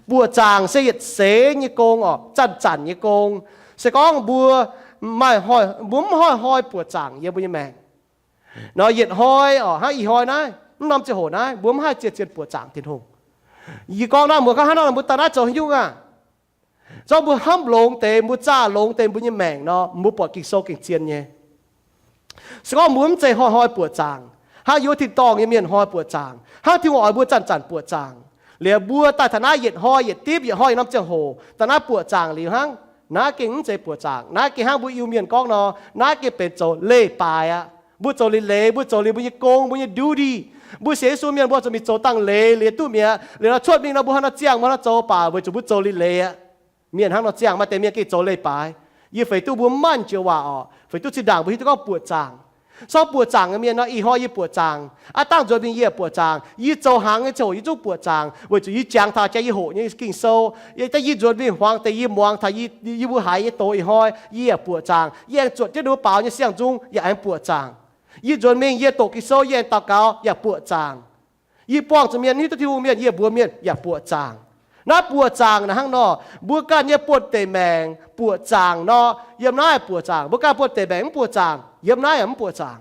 Buoqc zaangc se yietc seix nyei gong oc, zanc-zanc nyei gong. Se gorngv mbuo maaih, mbuo mv hnoi-hnoi buoqc zaangc yiem mbuo nyei maengc nor, yietc hnoi oc, hnangv ih hnoi naaiv, mv norm ziangh hoc naaiv mbuo mv haih zienh zienh buoqc zaangc Tin-Hungh. Yie gorngv naaiv mbuo gorngv hnangv nor, mbuo daaih naaiv zoux haaix nyungc aah? Zorqv mbuo hnamv longx deix, mbuo zaah longx deix mbuo nyei maengc nor, mbuo buatc Ging-Sou gengh zien nyei. Se gorngv mbuo mv zeiz hnoi-hnoi buoqc zaangc, hnangv yie wuov tin-dorngh nyei mienh hnoi buoqc zaangc, hnangv Tin-Hungh oix mbuo zanc-zanc buoqc zaangc, liuz mbuo daaih taux naaiv yietc hnoi yietc dipv, yietc hnoi yietc norm ziangh hoc daaih naaiv buoqc zaangc liuz hnangv, naaiv gengh mv zeiz buoqc zaangc. Naaiv gengh hnangv mbuo Iu-Mienh gorngv nor, naaiv gengh benx zoux leiz-baaix aqv. Mbuo zoux liuz leiz, mbuo zoux liuz mbuo nyei gong, mbuo nyei duty. Mbuo sienx Yesu mienh mbuo zuqc mingh zoux dangh leiz liuz duqv mi'aqv. Liuz nor cuotv mingh nor mbuo hnangv nor ziangh, mbuo hnangv nor zoux, mv baac weic zuqc mbuo zoux liuz leiz aqv. Mienh hnangv nor ziangh, maaih deix mienh gengh zoux leiz-baaix. Yie feix duqv mbuo mv maaih joux waac oc, feix duqv zinh ndaangc mbuo hiuv duqv gorngv buoqc zaangc. Zorqv buoqc zaangc nyei mienh nor, ih hnoi yie buoqc zaangc, aav dangh nzuonx mingh yie yaac buoqc zaangc. Yie zoux hnaangx nyei ziangh hoc yie zungv buoqc zaangc, weic zuqc yie jangx taux jaax yie hoqc nyei Ging-Sou. Yie daaih yie nzuonx mingh hmuangx deix yie muangx taux yie mbuo haiz nyei doz ih hnoi, yie yaac buoqc zaangc. Yie aengx zuotc jienv ninh mbuo baaux nyei siang-nzung yaac aengx buoqc zaangc. Yie nzuonx mingh yie doqc Ging-Sou, yie aengx daux gaux yaac buoqc zaangc. Yie buangh zuqc mienh, hiuv duqv Tin-Hungh mienh, yie mbuox mienh yaac buoqc zaangc. Naaiv buoqc zaangc naaic hnangv nor, mbuo ganh nyei buonv-deic maengc buoqc zaangc nor, yiem naaiv buoqc zaangc. Mbuo ganh buonv-deic maengc mv buoqc zaangc, yiem naaiv yaac mv buoqc zaangc.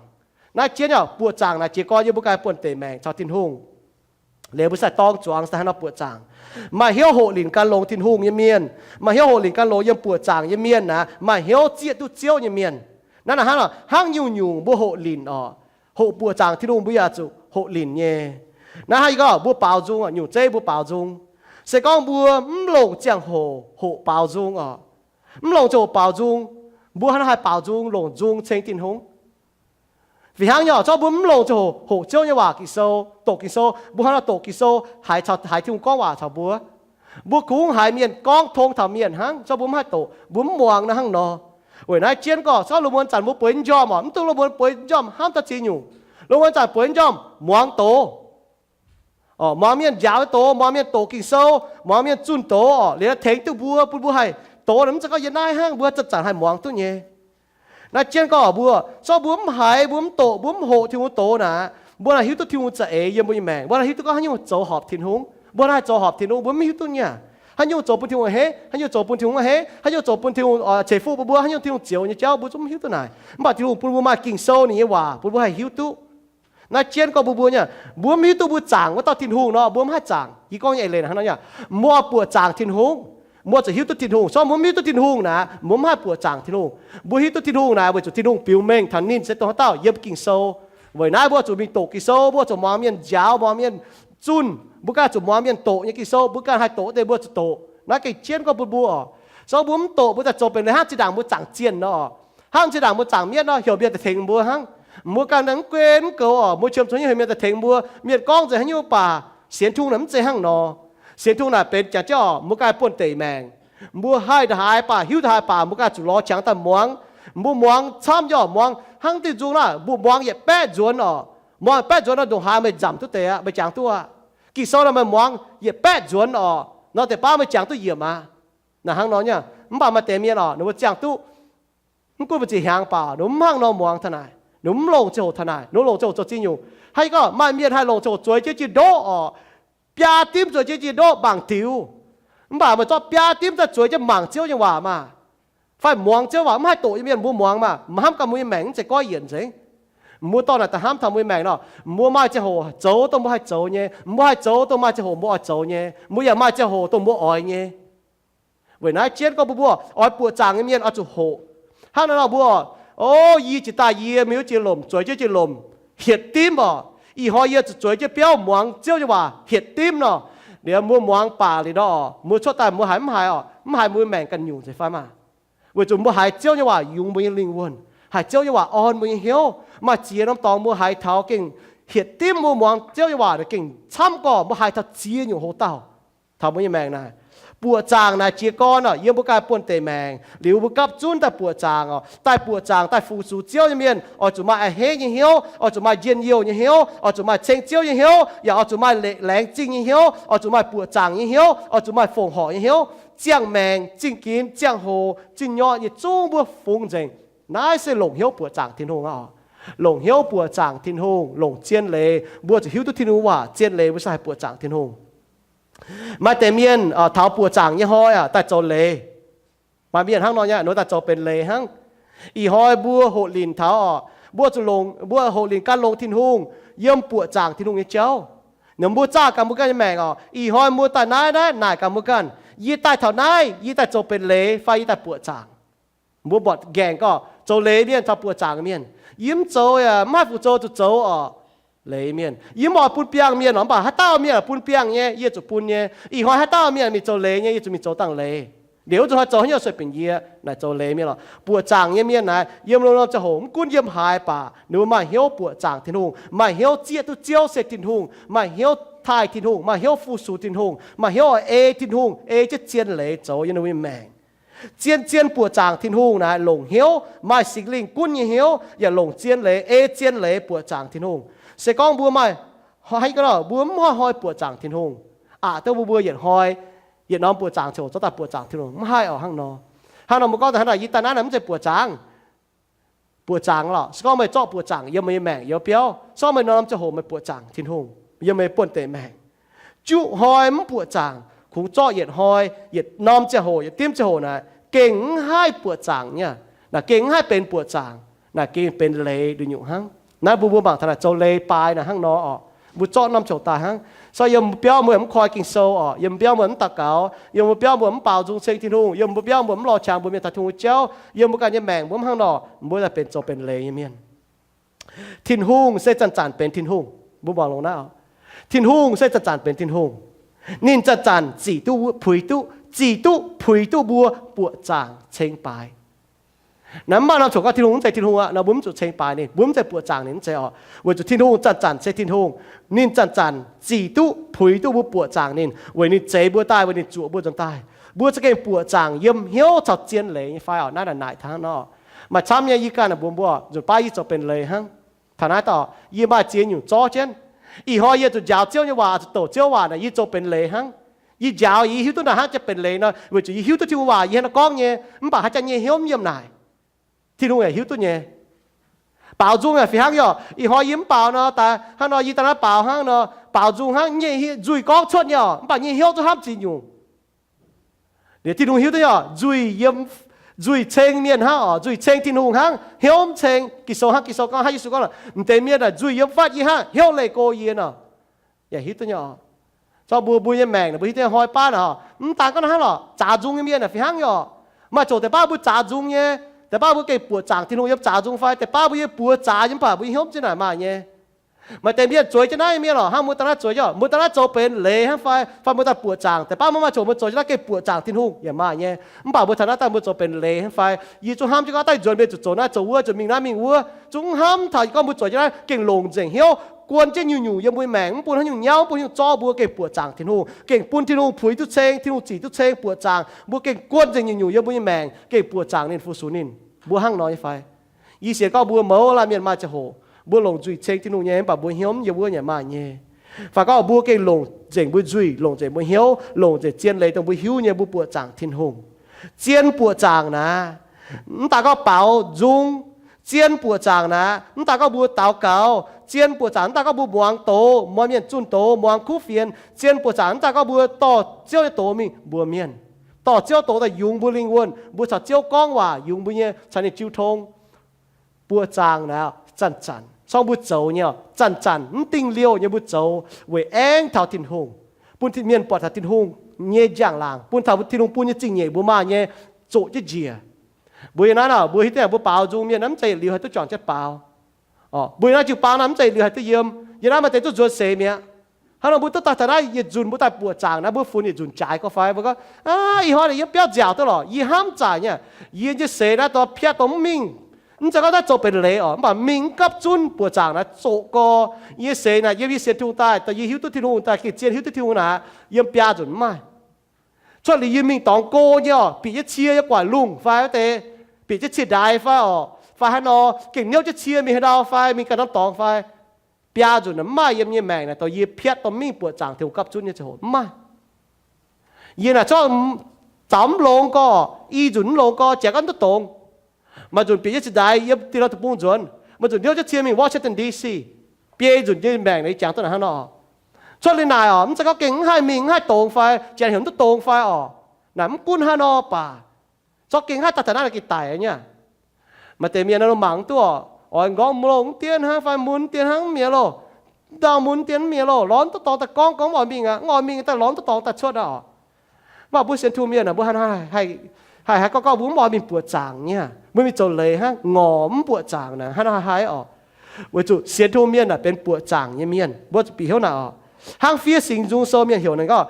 Naaiv jienv nyei buoqc zaangc naaic jiez gorn yiem mbuo ganh buonv-deic maengc caux Tin-Hungh. Liuz mbuo sai dorng zuangx sai hnangv nor buoqc zaangc. Maaih hnyouv hoqc linc gan longx Tin-Hungh nyei mienh, maaih hnyouv hoqc linc gan longx yiem buoqc zaangc nyei mienh naaic, maaih hnyouv zieqv duqv Ziouv nyei mienh. Naaiv naaic hnangv nor, hnangv nyungc-nyungc mbuo hoqc linc orqc, hoqc buoqc zaangc Tin-Hungh mbuo yaac zuqc hoqc linc nyei. Naaiv hnangv yie gorngv mbuo baaux nzung, nyungc zeiv mbuo baaux nzung. Se gorngv mbuo mv longc ziangh hoc hoqc baaux nzung orqc, mv longc ziangh hoc baaux nzung, mbuo hnangv naaiv haih baaux nzung, longc nzung ceng Tin-Hungh? Fih hnangv nyei orqc, zorqv mbuo mv longc ziangh hoc hoqc Ziouv nyei waac Ging-Sou, doqc Ging-Sou, mbuo hnangv nor doqc Ging-Sou haiz caux, haiz Tin-Hungh gorngv waac caux mbuo. Mbuo kungx haiz mienh gorngv tong taux mienh hnangv, zorqv mbuo mv haih doqc, mbuo mv muangx naaiv hnangv nor. Weic naaiv jienv gorngv, zorqv lungh muonz zanc mbuo bueix njormh orqc, mv dungx lungh muonz bueix njormh hnamv daaih ziex nyungc. Lungh muonz zanc bueix njormh muangx doz, muangx mienh njaaux doz, muangx mienh doqc Ging-Sou, muangx mienh zunh doz orqc, liuz tengx duqv mbuo, bun mbuo haih doz naaic mv zeiz gorngv yiem naaiv hnangv, mbuo zanc-zanc haih muangx duqv nyei. Naaiv jienv gorngv mbuo, zorqv mbuo mv haiz, mbuo mv doqc, mbuo mv hoqc Tin-Hungh doz naaic, mbuo naaic hiuv duqv Tin-Hungh za'eix yiem mbuo nyei maengc, mbuo naaic hiuv duqv gorngv haaix nyungc zoux horpc Tin-Hungh, mbuo naaic zoux horpc Tin-Hungh, mbuo mv hiuv duqv nyei. Haaix nyungc zoux bun Tin-Hungh a'hneiv, haaix nyungc zoux bun Tin-Hungh a'hneiv, haaix nyungc zoux bun Tin-Hungh, aa, ceix fuqv bun mbuo, haaix nyungc Tin-Hungh zioux nyei jauv mbuo zungv mv hiuv duqv naaic. Mv baac Tin-Hungh bun mbuo maaih Ging-Sou ninh nyei waac bun mbuo haih hiuv duqv. Naaiv jienv gorngv mbuo, mbuo nyei, mbuo mv hiuv duqv mbuo zaangc wuov dauh Tin-Hungh nor, mbuo mv haih zaangc. Yie gorngv nyei eix leiz hnangv nor, mbuo buoqc zaangc Tin-Hungh, mbuo zuqc hiuv duqv Tin-Hungh. Se gorngv mbuo mv hiuv duqv Tin-Hungh naaic, mbuo mv haih buoqc zaangc Tin-Hungh. Mbuo hiuv duqv Tin-Hungh naaic weic zuqc Tin-Hungh biux mengh taux ninh se dongh haaix dauh yiem Ging-Sou. Weic naaiv mbuo zuqc mingh doqc Ging-Sou, mbuo zuqc muangx mienh njaaux, muangx mienh zunh, mbuo ganh zuqc muangx mienh doqc nyei Ging-Sou, mbuo ganh haih doqc deix mbuo zuqc doqc. Naaiv gengh jienv gorngv bun mbuo oc. Se gorngv mbuo mv doqc, mbuo daaih zoux benx leiz hnangv zinh ndaangc mbuo zaangc zienh nor, hnangv zinh ndaangc mbuo zaangc mietv nor, heuc mienh daaih tengx mbuo hnangv. Mbuo ganh mv gunv mv goux oc, mbuo qiemx zuqc heuc mienh daaih tengx mbuo. Mienh gorngv nzengc haaix nyungc baac sienx Tin-Hungh naaic mv zeiz hnangv nor. Sienx Tin-Hungh naaic benx jangx jienv oc, mbuo ganh buonv-deic maengc. Mbuo haih ndongc haaix baac, hiuv ndongc haaix baac, mbuo ganh zuqc lorz qangx daaih muangx. Mbuo muangx camv nyei oc, muangx hnangv deix nzung naaic, mbuo muangx yietc baeqv nzuonx oc. Muangx yietc baeqv nzuonx nor, ndongc haaix meih nzamc duqv deix aqv, meih jangx duqv aqv. Ging-Sou naaic meih muangx yietc baeqv nzuonx oc, nor deix baav meih jangx duqv yiemc aqv. Naaic hnangv nor nyei. Mv baac maaih deix mienh oc, ninh mbuo ziangh duqv mv gunv mbu'ziex hnyangx baac ninh mv hnangv nor muangx taux naaic, ninh mv longc ziangh hoc taux naaic, ninh longc ziangh hoc zoux ziex nyungc. Haaix gorngv maaih mienh haih longc ziangh hoc zueiz jienv jiex ndoqv oc, biaa dimv zueiz jienv jiex ndoqv mangc diux. Mv baac meih zorqv biaa dimv daaih zueiz jienv mangc Ziouv nyei waac maah, fai muangx Ziouv waac mv haih doqc nyei mienh mbuo muangx maah, mv hnamv gaax mbuo nyei maengc mv zeiz goiv yienc nzengc. Mbuo dorh naaic daaih hnamv taux mbuo nyei maengc nor, mbuo maaih ziangh hoc zoux dongh mbuo haih zoux nyei, mbuo haih zoux dongh maaih ziangh hoc mbuo oix zoux nyei, mbuo yaac maaih ziangh hoc dongh mbuo oix nyei. Weic naaiv jienv gorngv mbuo, mbuo oix buoqc zaangc nyei mienh oix zuqc hoqc. Hnangv naaiv nor mbuo, o, yie jiex daaih yie mingh wuov jiex lomc, zueiz jienv jiex lomc, hietc dimv oc. Ih hnoi yie zuqc zueiz jienv biauv muangx Ziouv nyei waac hietc dimv nor. Liuz mbuo muangx baac liuz nor, mbuo cuotv daaih mbuo haiz mv haiz oc, mv haiz mbuo maengc ganh nyungc nzengc fai maah? Weic zuqc mbuo haiz Ziouv nyei waac yungz mbuo nyei lingh wuonh, haiz Ziouv nyei waac orn mbuo nyei hnyouv. Maaih ziex norm dorngx mbuo haiz taux gengh hietc dimv, mbuo muangx Ziouv nyei waac gengh camv gorqv, mbuo haiz taux ziex nyungc hoc-dauh taux mbuo nyei maengc naaic. Buoqc zaangc naaic jiez gorn oc, yiem mbuo ganh buonv-deic maengc. Liuz mbuo gapv zunv daaih buoqc zaangc oc, daaih buoqc zaangc daaih fu-sux Ziouv nyei mienh oix zuqc maaih a'hneiv nyei hnyouv, oix zuqc maaih njien-youh nyei hnyouv, oix zuqc maaih ceng Ziouv nyei hnyouv, yaac oix zuqc maaih laengz zingh nyei hnyouv, oix zuqc maaih buoqc zaangc nyei hnyouv, oix zuqc maaih fongc horc nyei hnyouv. Ziangh maengc, zingh ginx, ziangh hoc, zingh nyorqc, yietc zungv mbuo fungx nzengc. Naaiv se longc hnyouv buoqc zaangc Tin-Hungh oc. Longc hnyouv buoqc zaangc Tin-Hungh, longc zien leiz mbuo zuqc hiuv duqv Tin-Hungh waac. Zien leiz mbuo se haih buoqc zaangc Tin-Hungh. Maaih deix mienh taux buoqc zaangc nyei hnoi daaih zoux leiz. Maaih mienh hnangv nor nyei, ninh daaih zoux benx leiz hnangv. Ih hnoi mbuo hoqc linc taux oc, mbuo zuqc longc, mbuo hoqc linc gan longx Tin-Hungh, yiem buoqc zaangc Tin-Hungh nyei jauv. Ninh mbuo zaah gaax mbuo ganh nyei maengc oc. Ih hnoi mbuo daaih naaiv naaiv naaic gaax mbuo ganh, yie daaih taux naaiv yie daaih zoux benx leiz fai yie daaih buoqc zaangc? Mbuo mbuoqc nqaengc gorngv zoux leiz mienh caux buoqc zaangc mienh, yie mv zoux yaac mv haih fu-sou zuqc zoux oc. Leiz mienh, yie mv oix bun biangh mienh oc, mv baac haaix dauh mienh bun biangh nyei yie zuqc bun nyei. Ih hnoi haaix dauh mienh mingh zoux leiz nyei yie zuqc mingh zoux dangh leiz. Liuz zuqc haih zoux haaix nyungc sueih binc yie naaic zoux leiz mienh oc. Buoqc zaangc nyei mienh naaic yiem lungh norm ziangh hoc mv gunv yiem haaix baac ninh mbuo maaih hnyouv buoqc zaangc Tin-Hungh, maaih hnyouv zieqv duqv Ziouv se Tin-Hungh, maaih hnyouv taaih Tin-Hungh, maaih hnyouv fu-sux Tin-Hungh, maaih hnyouv ei Tin-Hungh, ei jienv zien leiz zoux yiem ninh mbuo nyei maengc. Zien zien buoqc zaangc Tin-Hungh naaic longc hnyouv, maaih Singx Lingh gunv nyei hnyouv, yaac longc zien leiz, ei zien leiz buoqc zaangc Tin-Hungh. Se gorngv mbuo maaih, mbuo mv hnoi-hnoi buoqc zaangc Tin-Hungh, aqc duqv mbuo mbuo yietc hnoi, yietc norm buoqc zaangc ziouc zorqv daaih buoqc zaangc Tin-Hungh, mv haih oc hnangv nor. Hnangv nor mbuo gorngv daaih hnangv naaic, yie daaih naaiv naaic mv zeiz buoqc zaangc. Buoqc zaangc lorqc. Se gorngv meih zorqv buoqc zaangc yiem meih nyei maengc youz biauv, se gorngv meih norm ziangh hoc meih buoqc zaangc Tin-Hungh yiem meih buonv-deic maengc. Juqv hnoi mv buoqc zaangc, kungx zorqv yietc hnoi, yietc norm ziangh hoc, yietc dimv ziangh hoc naaic, gengh mv haih buoqc zaangc nyei. Naaic gengh mv haih benx buoqc zaangc. Naaic gengh benx leiz nduqc nyungc hnangv. Naaiv mbuo mbuo mangc taux naaic zoux leiz baaix naaic hnangv nor oc. Mbuo zorqv norm ziangh hoc daaih hnangv. So yiem mbuo biauv mbuo mv koi Ging-Sou oc, yiem mbuo biauv mbuo mv daux gaux, yiem mbuo biauv mbuo mv baaux nzung ceng Tin-Hungh, yiem mbuo biauv mbuo mv lorz qangx mbuox mienh taux Tin-Hungh nyei jauv, yiem mbuo ganh nyei maengc mbuo mv hnangv nor, mbuo daaih benx zoux benx leiz nyei mienh. Tin-Hungh se zanc-zanc benx Tin-Hungh. Mbuo muangx longx naaiv oc. Tin-Hungh se zanc-zanc benx Tin-Hungh. Ninh zanc-zanc zic duqv, puix duqv, zic duqv, puix duqv mbuo buoqc zaangc ceng baaix. Naaiv mv maaih norm ziangh hoc gorngv Tin-Hungh mv zeiz Tin-Hungh aqv nor, mbuo mv zuqc ceng baaix ninh, mbuo mv zeiz buoqc zaangc ninh, mv zeiz oc. Weic zuqc Tin-Hungh zanc-zanc se Tin-Hungh. Ninh zanc-zanc zic duqv, puix duqv mbuo buoqc zaangc ninh, weic ninh zeix mbuo daaih, weic ninh zuoqc mbuo nzuonx daaih. Mbuo za'gengh buoqc zaangc yiem hnyouv caux zien leiz nyei fai oc? Naaiv naaic naaic taux hnangv nor. Maaih camv nyei yie ganh naaic mbuox mbuo, nzunc baav yie zoux benx leiz hnangv. Taux naaiv dorh yie maaih ziex nyungc zorqv jienv. Ih hnoi yie zuqc njaaux Ziouv nyei waac, zuqc douc Ziouv waac naaic, yie zoux benx leiz hnangv. Yie njaaux yie hiuv duqv naaic hnangv jiex benx leiz nor, weic zuqc yie hiuv duqv Tin-Hungh waac, yie hnangv nor gorngv nyei, mv baac haaix jaax nyei hnyouv mv yiem naaic. Tin-Hungh yaac hiuv duqv nyei. Baaux nzung yaac fih hnangv nyei oc. Ih hnoi yie mv baaux nor, daaih hnangv nor yie daaih naaiv baaux hnangv nor, baaux nzung hnangv nyei, nzuih gorngv cuotv nyei oc, mv baac nyei hnyouv zungv hnamv ziex nyungc. Liuz Tin-Hungh hiuv duqv nyei oc, nzuih yiem, nzuih ceng mienh hnangv oc, nzuih ceng Tin-Hungh hnangv, hnyouv mv ceng. Ging-Sou hnangv, Ging-Sou gorngv hnangv, Yesu gorngv, m'deix mienh naaic nzuih yiem fatv yie hnangv, hnyouv leih go yie nor. Yaac hiuv duqv nyei oc. Zorqv mbuo, mbuo nyei maengc naaic, mbuo hiuv duqv nyei hnoi baav naaic oc, mv daan gorngv hnangv lorqc, zaax nzung nyei mienh naaic fih hnangv nyei oc. Maaih zoqc deix baav mbuo zaax nzung nyei, deix baav mbuo gengh buoqc zaangc Tin-Hungh yiem zaax nzung fai deix baav mbuo yiem buoz zaax nyei, mv baac mbuo nyei hnyouv mv zinh naaic maaih nyei. Maaih deix mienh zueiz jienv naaiv nyei mienh lorqc, hnangv mbuo daaih naaiv zueiz jienv, mbuo daaih naaiv zoux benx leiz hnangv fai, fai mbuo daaih buoqc zaangc, deix baav mbuo maaih zoqc mbuo zueiz jienv naaiv gengh buoqc zaangc Tin-Hungh yaac maaih nyei. Mv baac mbuo taux naaiv daaih mbuo zoux benx leiz hnangv fai, yie zungv hnamv jienv gorngv daaih nzuonx mienh zuqc zoux naaiv zoux wuov, zuqc mingh naaiv mingh wuov, zungv hnamv taux yie gorngv mbuo zueiz jienv naaiv gengh longc nzengc hnyouv, guon jienv nyungc-nyungc yiem mbuo nyei maengc, mv bun haaix nyungc nyauv, mv bun haaix nyungc zorqv mbuo, gengh buoqc zaangc Tin-Hungh, gengh bun Tin-Hungh puix duqv ceng, Tin-Hungh zic duqv ceng buoqc zaangc, mbuo gengh guon nzengc nyungc-nyungc yiem mbuo nyei maengc, gengh buoqc zaangc ninh fu-sux ninh. Mbuo hnangv nor nyei fai? Yie sienx gorngv mbuo mouz laanh mienh maaih ziangh hoc mbuo longc nzuih ceng Tin-Hungh nyei, mv baac mbuo hnyouv mv yiem wuov yaac maaih nyei. Fai gorngv mbuo gengh longc nzengc mbuo nzuih, longc nzengc mbuo hnyouv, longc nzengc zien leiz dongh mbuo hiuv nyei, mbuo buoqc zaangc Tin-Hungh. Zien buoqc zaangc naaic, mv daaih gorngv baaux nzung, zien buoqc zaangc naaic, mv daaih gorngv mbuo daux gaux, zien buoqc zaangc mv daaih gorngv mbuo muangx doz, muangx mienh zunh doz, muangx kuv fienx, zien buoqc zaangc mv daaih gorngv mbuo dorh Ziouv nyei doz mingh mbuox mienh, dorh Ziouv doz daaih yungz mbuo lingh wuonh, mbuo caux Ziouv gorngv waac, yungz mbuo nyei caux ninh jiu tong. Buoqc zaangc naaic zanc-zanc, sorng mbuo zoux nyei, zanc-zanc mv dingh liouh nyei mbuo zoux weic aengv taux Tin-Hungh, bun mienh buatc taux Tin-Hungh nyei njang-laangc, bun taux Tin-Hungh bun nyei zingh nyeic mbuo maaih nyei zoqc jienv njiec. Mbuo yiem naaiv nor, mbuo hiuv duqv mbuo baaux nzung mienh naaiv mv zeiz yietc liuz haih duqv juangc jienv baaux. Mbuo yiem naaiv jiu-baang naaiv mv zeiz yietc liuz haih duqv yiem. Yiem naaiv maaih deix duqv nzuonx seix mi'aqv. Hnangv nor mbuo duqv daaih taux naaiv yietc nzunc mbuo daaih buoqc zaangc naaiv, mbuo funx yietc nzunc jaaix gorx fai mbuo gorngv, aa, ih hnoi naaic yiem biauv nziaauc duqv lorqc, yie hnamv zaaic nyei, yie nyei seix naaiv dorh piatv dongh mv mingh. Mv zeiz gorngv naaiv zoux benx leiz oc, mv baac mingh mv gapv zunv buoqc zaangc naaiv zoqc gorx. Yie nyei seix naaic yiem yie sienx Tin-Hungh daaih, daaih yie hiuv duqv Tin-Hungh daaih gengh zien hiuv duqv Tin-Hungh naaic, yiem biaa nzunc mv maaih. Cuotv liuz yie mingh dorngx go nyei oc, bieqc jienv cie yie guaaic lungh fai wuov deix, bieqc jienv cie ndaix fai oc, fai haaix nor gengh niouv jienv cie mingh haaix ndau fai mingh ganh norm dorngx fai, biaa nzunc naaic mv maaih yiem yie nyei maengc naaic dorh yie piatv dorh mingh buoqc zaangc Tin-Hungh gapv zunv nyei ziangh hoc mv maaih. Yie naaic zorqv zaux mv longx gorx, i nzunc mv longx gorx, jangx gorngv duqv dongz. Maaih nzunc bieqc jienv cie ndaix yiem Dinh-Lorngh Deic-Bung nzuonx, maaih nzunc niouv jienv cie mingh Washington D C, biei nzunc nyei maengc naaic yie jangx duqv naaic hnangv nor. Cuotv liuz naaic oc, mv zeiz gorngv gengh mv haih mingh mv haih dongz fai, janx heuc mv duqv dongz fai oc. Naaic mv gunv haaix nor baac, zorqv gengh haih daaih taux naaiv naaic gengh daic nyei. Maaih deix mienh nor mangc mv duqv oc, oix nqorngv mv longx mv dien hnangv fai mun mv dien hnangv mv mi'aqv loh. Ndau mun mv dien mv mi'aqv loh, lorz mv duqv dorngx daaih gorngv, gorngv mv oix mingh aqv, mv oix mingh daaih lorz mv duqv dorngx daaih cuotv aqv oc. Mv baac mbuo sienx Tin-Hungh mienh aah, mbuo haih, haih, haih gorngv gorngv mbuo mv oix mingh buoqc zaangc nyei, mbuo mingh zoux leiz hnangv, ngorc mv buoqc zaangc naaic, hnangv naaiv haih oc. Weic zuqc sienx Tin-Hungh mienh naaic benx buoqc zaangc nyei mienh, mbuo zuqc bieqc hnyouv naaic oc. Hnangv fiev Singx Nzung Sou mienh heuc ninh gorngv,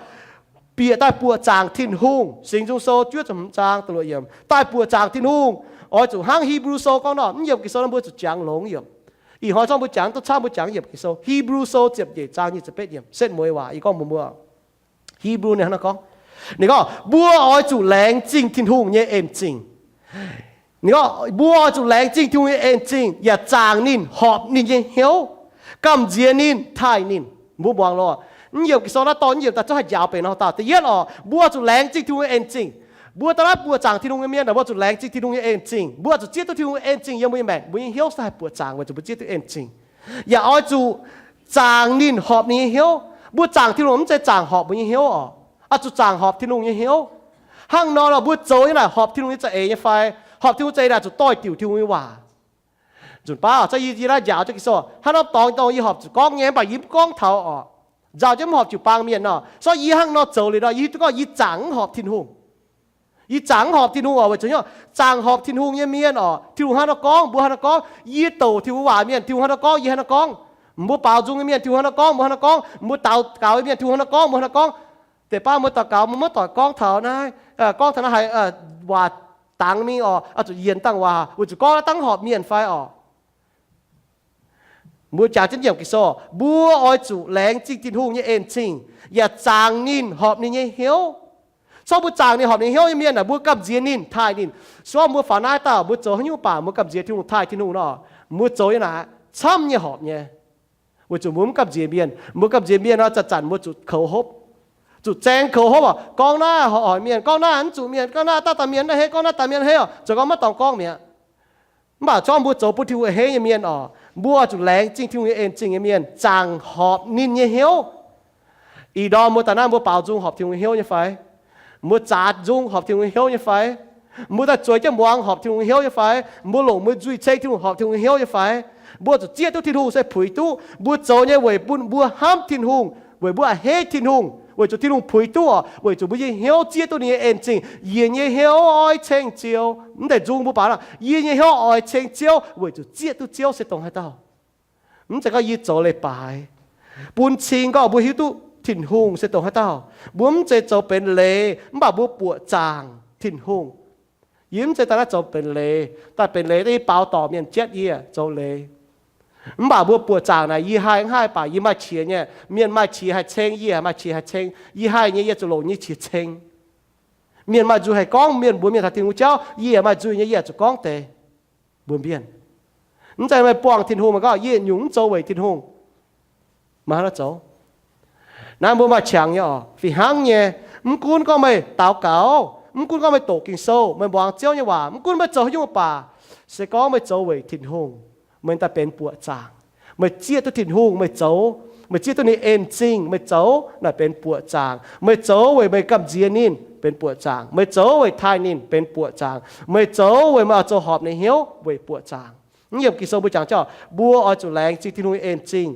bieqc daaih buoqc zaangc Tin-Hungh. Singx Nzung Sou juov ziepc hmz zaang da'luoqc yiemc, daaih buoqc zaangc Tin-Hungh, oix zuqc hnangv Hipv^lu Sou gorngv nor, mv yiemc Ging-Sou nor mbuo zuqc jangx longx yiemc. Ih hnoi zorqv mbuo jangx duqv camv, mbuo jangx yiemc Ging-Sou. Hipv^lu Sou ziepc nyeic zaang nyic ziepc betv yiemc, setv mueiz waac yie gorngv mbuox mbuo. Hipv^lu ninh hnangv naaiv gorngv, ninh gorngv mbuo oix zuqc laengz zingh Tin-Hungh nyei en zingh. Ninh gorngv mbuo oix zuqc laengz zingh Tin-Hungh nyei en zingh, yaac zaangc ninh, horpc ninh nyei hnyouv, gamh nziex ninh, taaih ninh. Mbuo muangx loh, mv yiemc Ging-Sou naaiv dorh mv yiemc daaih zungv haih njaaux benx nor dauh. Da'yietv oc, mbuo oix zuqc laengz zingh Tin-Hungh nyei en zingh. Mbuo daaih naaiv buoqc zaangc Tin-Hungh nyei mienh, mbuo zuqc laengz zingh Tin-Hungh nyei en zingh. Mbuo oix zuqc zieqv duqv Tin-Hungh nyei en zingh yiem mbuo nyei maengc, mbuo nyei hnyouv se haih buoqc zaangc, weic zuqc mbuo zieqv duqv en zingh. Yaac oix zuqc zaangc ninh, horpc ninh nyei hnyouv. Mbuo zaangc Tin-Hungh mv zeiz zaangc horpc mbuo nyei hnyouv oc. oix zuqc zaangc horpc Tin-Hungh nyei hnyouv. Hnangv nor nor mbuo zoux nyei naaic horpc Tin-Hungh nyei za'eix nyei fai? Horpc Tin-Hungh za'eix naaic zuqc doix-diuc Tin-Hungh nyei waac. Nzunc baav yie, yie naaiv njaaux jienv Ging-Sou, haaix norm dorngx dorngx yie horpc zuqc gorngv nyei, mv baac yie mv gorngv taux oc. Nzauh jienv mv horpc jiu-baang mienh nor. So yie hnangv nor zoux liuz nor, yie hiuv duqv gorngv yie zaangc mv horpc Tin-Hungh. Yie zaangc mv horpc Tin-Hungh oc, weic zuqc hnyouv zaangc horpc Tin-Hungh nyei mienh oc, Tin-Hungh hnangv nor gorngv, mbuo hnangv nor gorngv. Yie douc Tin-Hungh waac mienh, Tin-Hungh hnangv nor gorngv, yie hnangv nor gorngv. Mbuo baaux nzung nyei mienh, Tin-Hungh hnangv nor gorngv, mbuo hnangv nor gorngv. Mbuo daux gaux nyei mienh, Tin-Hungh hnangv nor gorngv, mbuo hnangv nor gorngv. Deix baav mbuo daux gaux, mbuo maiv doic gorngv taux naaiv, gorngv taux naaiv haiz waac dangx mingh oc, oix zuqc yienc dangh waac weic zuqc gorngv naaiv dangv horpc mienh fai oc. Mbuo jaax jienv nyiemc Ging-Sou, mbuo oix zuqc laengz zingh Tin-Hungh nyei en-zingh, yaac zaangc ninh, horpc ninh nyei hnyouv. Corc mbuo zaangc ninh, horpc ninh hnyouv nyei mienh aah, mbuo gamh nziex ninh, taaih ninh. Corc mbuo faaux naaiv dauh mbuo zoux haaix nyungc baac mbuo gamh nziex Tin-Hungh, taaih Tin-Hungh nor, mbuo zoux nyei naaic camv nyei horpc nyei. Weic zuqc mbuo mv gamh nziex mienh. Mbuo gamh nziex mienh nor, zanc-zanc mbuo zuqc koux hopv, zuqc zaeng koux hopv oc. Gorngv naaiv horpc mienh, gorngv naaiv mv zuqc mienh, gorngv naaiv daaih daaih mienh naaiv hei, gorngv naaiv daaih mienh hei oc, zoux gorngv maiv dorngx gorngv mi'aqv. Mv baac corc mbuo zoux bun Tin-Hungh a'hneiv nyei mienh oc, mbuo oix zuqc laengz zingh Tin-Hungh nyei en-zingh nyei mienh, zaangc horpc ninh nyei hnyouv. Ih ndorm mbuo daaih naaiv mbuo baaux nzung horpc Tin-Hungh hnyouv nyei fai? Mbuo zaax nzung horpc Tin-Hungh hnyouv nyei fai? Mbuo daaih zueiz jienv muangx horpc Tin-Hungh hnyouv nyei fai? Mbuo longc mbuo nzuih ceng Tin-Hungh horpc Tin-Hungh hnyouv nyei fai? Mbuo zuqc zieqv duqv Tin-Hungh se puix duqv. Mbuo zoux nyei weic bun mbuo hnamv Tin-Hungh, weic mbuo a'hneiv Tin-Hungh, weic zuqc Tin-Hungh puix duqv oc, weic zuqc mbuo nyei hnyouv zieqv duqv ninh nyei en-zingh. Yie nyei hnyouv oix ceng Ziouv. Mv deix nzung mbuo baaux, yie nyei hnyouv oix ceng Ziouv, weic zuqc zieqv duqv Ziouv se dongh haaix dauh. Mv zeiz gorngv yie zoux leiz-baaix bun cing gorngv mbuo hiuv duqv Tin-Hungh se dongh haaix dauh. Mbuo mv zeiz zoux benx leiz, mv baac mbuo buoqc zaangc Tin-Hungh. Yie mv zeiz daaih naaiv zoux benx leiz. Daaih benx leiz, yie baaux dorc mienh jatv yie zoux leiz. Mv baac mbuo buoqc zaangc naaic, yie haih mv haih baac yie maaih qiex nyei. Mienh maaih qiex haih ceng, yie maaih qiex haih ceng. Yie haih nyei, yie zuqc longc nyei qiex ceng. Mienh maaih nzuih haih gorngv mienh mbuox mienh taux Tin-Hungh jauv, yie maaih nzuih nyei, yie zuqc gorngv deix mbuox mienh. Mv zeiz meih buangh Tin-Hungh, meih gorngv yie nyungc mv zoux weic Tin-Hungh, maaih haaix nor zoux? Naaiv mbuo maaih qangx nyei oc, fih hnangv nyei. Mv gunv gorngv meih daux gaux, mv gunv gorngv meih doqc Ging-Sou, meih muangx Ziouv nyei waac, mv gunv meih zoux haaix nyungc baac, se gorngv meih zoux weic Tin-Hungh, meih daaih benx buoqc zaangc. Meih zieqv duqv Tin-Hungh, meih zoux, meih zieqv duqv ninh en-zingh, meih zoux naaic benx buoqc zaangc. Meih zoux weic meih gamh nziex ninh benx buoqc zaangc. Meih zoux weic taaih ninh benx buoqc zaangc. Meih zoux weic meih oix zoux horpc ninh hnyouv weic buoqc zaangc. Mv yiemc Ging-Sou mbuo jangx jauv, mbuo oix zuqc laengz zingh Tin-Hungh nyei en-zingh,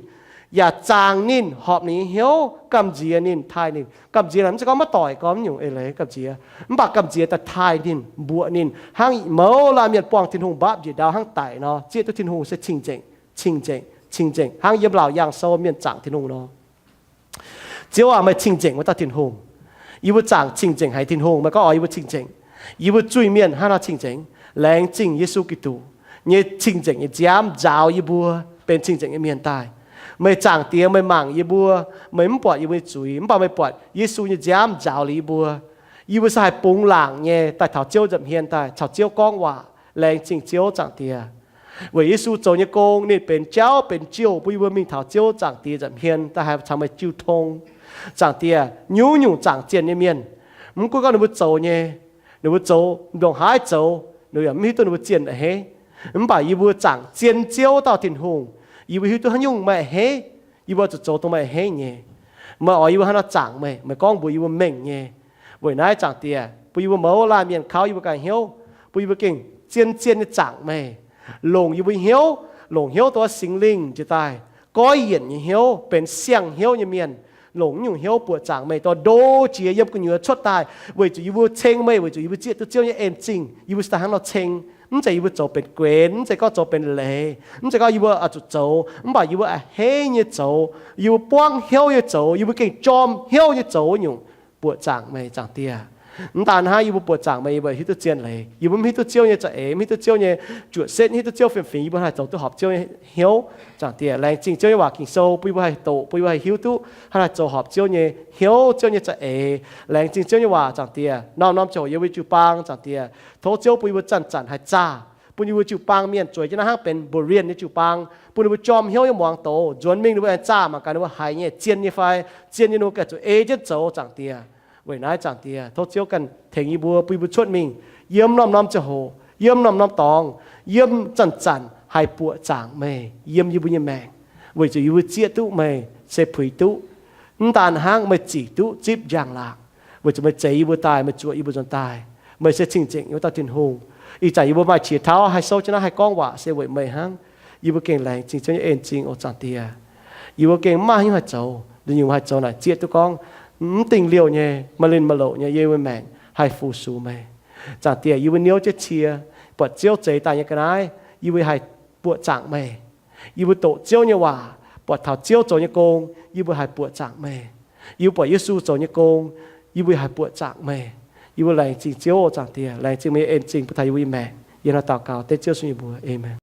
yaac zaangc ninh, horpc ninh nyei hnyouv, gamh nziex ninh, taaih ninh. Gamh nziex naaic mv zeiz gorngv maiv doic gorngv nyungc eix leiz gamh nziex, mv baac gamh nziex daaih taaih ninh, mbuoqc ninh, hnangv mouz laanh mienh buangh Tin-Hungh mbaapv njiec ndau hnangv daic nor, zieqv duqv Tin-Hungh se cing-nzengc, cing-nzengc, cing-nzengc, hnangv yiem Laauc Yaangh Sou mienh zaangc Tin-Hungh nor. Ziouv aac, meih cing-nzengc wuov dauh Tin-Hungh. Yie mbuo zaangc cing-nzengc haic Tin-Hungh. Meih gorngv oix yie mbuo cing-nzengc, yie mbuo zuiz-mienh hnangv nor cing-nzengc. Laengz zingh Yesu Giduc nyei cing-nzengc nyei nziaamv nzaaux yie mbuo benx cing-nzengc nyei mienh daaih. Meih Zaangc Diex, meih mangc yie mbuo, meih mv buatc yie mbuo nyei zuiz, mv baac meih buatc Yesu nyei nziaamv nzaaux liuz yie mbuo. Yie mbuo se haih bungx laangc nyei daaih taux Ziouv nza'hmien daaih caux Ziouv gorngv waac. Laengz zingh Ziouv Zaangc Diex, weic Yesu zoux nyei gong, ninh benx jauv benx jouh bun yie mbuo mingh taux Ziouv Zaangc Diex nza'hmien daaih haih caux meih jiu tong. Zaangc Diex, nyungc-nyungc zaangc zienh nyei mienh, mv gunv gorngv ninh mbuo zoux nyei, ninh mbuo zoux ndongc haaix zoux, ninh mbuo yaac mv hiuv duqv ninh mbuo zienh a'hneiv. Mv baac yie mbuo zaangc zien Ziouv dauh Tin-Hungh, yie mbuo hiuv duqv haaix nyungc meih a'hneiv, yie mbuo zuqc zoux dongh meih a'hneiv nyei. Meih oix yie mbuo hnangv nor zaangc meih, meih gorngv mbuox yie mbuo mengh nyei. Weic naaiv Zaangc Diex, bun yie mbuo mouz laanh mienh kauv yie mbuo ganh hnyouv, bun yie mbuo gengh zien-zien nyei zaangc meih, longc yie mbuo hnyouv, longc hnyouv dongh Singx Lingh njiec daaih goiv yienc nyei hnyouv, benx siang-hnyouv nyei mienh, longc nyungc hnyouv buoqc zaangc meih, dongh ndo jiex yiem gu'nyuoz cuotv daaih, weic zuqc yie mbuo ceng meih, weic zuqc yie mbuo zieqv duqv Ziouv nyei en-zingh, yie mbuo se daaih hnangv nor ceng. Mv zeiz yie mbuo zoux benx guenx, mv zeiz gorngv zoux benx leiz, mv zeiz gorngv yie mbuo oix zuqc zoux, mv baac yie mbuo a'hneiv nyei zoux, yie mbuo buangv hnyouv nyei zoux, yie mbuo gengh jorm hnyouv nyei zoux nyungc buoqc zaangc meih, Zaangc Diex. Mv daan hnangv, yie mbuo buoqc zaangc meih, yie mbuo hiuv duqv zien leiz. Yie mbuo mv hiuv duqv Ziouv nyei za'eix, mv hiuv duqv Ziouv nyei juoqc setv, mv hiuv duqv Ziouv fiem-fingx, yie mbuo haih zoux duqv horpc Ziouv nyei hnyouv. Zaangc Diex, laengz zingh Ziouv nyei waac Ging-Sou bun yie mbuo haih doqc, bun yie mbuo haih hiuv duqv hnangv haaix zoux horpc Ziouv nyei hnyouv, Ziouv nyei za'eix. Laengz zingh Ziouv nyei waac, Zaangc Diex. Norm-norm ziangh hoc yiem yie mbuo jiu-baang, Zaangc Diex, tov Ziouv bun yie mbuo zanc-zanc haih zaah, bun yie mbuo jiu-baang mienh zueiz jienv naaiv hnangv benx mbuoqc lienh nyei jiu-baang, bun yie mbuo jorm hnyouv nyei muangx doz, nzuonx mingh ninh mbuo aengx zaah mangc gaax ninh mbuo haiz nyei zien nyei fai, zien nyei ninh mbuo ganh zuqc ei jienv zoux, Zaangc Diex. Weic naaiv, Zaangc Diex, tov Ziouv ganh tengx yie mbuo, bun yie mbuo cuotv mingh yiem norm-norm ziangh hoc, yiem norm-norm dorngx, yiem zanc-zanc haih buoqc zaangc meih yiem yie mbuo nyei maengc, weic zuqc yie mbuo zieqv duqv meih se puix duqv. Mv daan hnangv, meih zic duqv zipv njang-laangc. Weic zuqc meih zeix yie mbuo daaih, meih zuoqc yie mbuo nzuonx daaih. Meih se cing-nzengc nyei wuov dauh Tin-Hungh. Ih zanc yie mbuo maaih qiex tauv haih souv jienv naaiv haih gorngv waac se weic meih hnangv. Yie mbuo gengh laengz zingh Ziouv nyei en zingh oc Zaangc Diex. Yie mbuo gengh mv maaih haaix nyungc haih zoux, nzunc nyungc haih zoux naaic zieqv duqv gorngv mv dingh liouh nyei, maaih linh maaih louc nyei yiem yie mbuo maengc haih fu-sux meih. Zaangc Diex, yie mbuo niouv jienv cie, buatc Ziouv zeix daaih nyei ga'naaiv, yie mbuo haih buoqc zaangc meih. Yie mbuo doqc Ziouv nyei waac, buatc taux Ziouv zoux nyei gong, yie mbuo haih buoqc zaangc meih. Yie mbuo buatc Yesu zoux nyei gong, yie mbuo haih buoqc zaangc meih. Yie mbuo laengz zingh Ziouv oc Zaangc Diex, laengz zingh meih nyei en zingh bun taux yie mbuo nyei maengc. Yie hnangv naaiv daux gaux dengv Ziouv Yesu nyei mbuox. Aamen.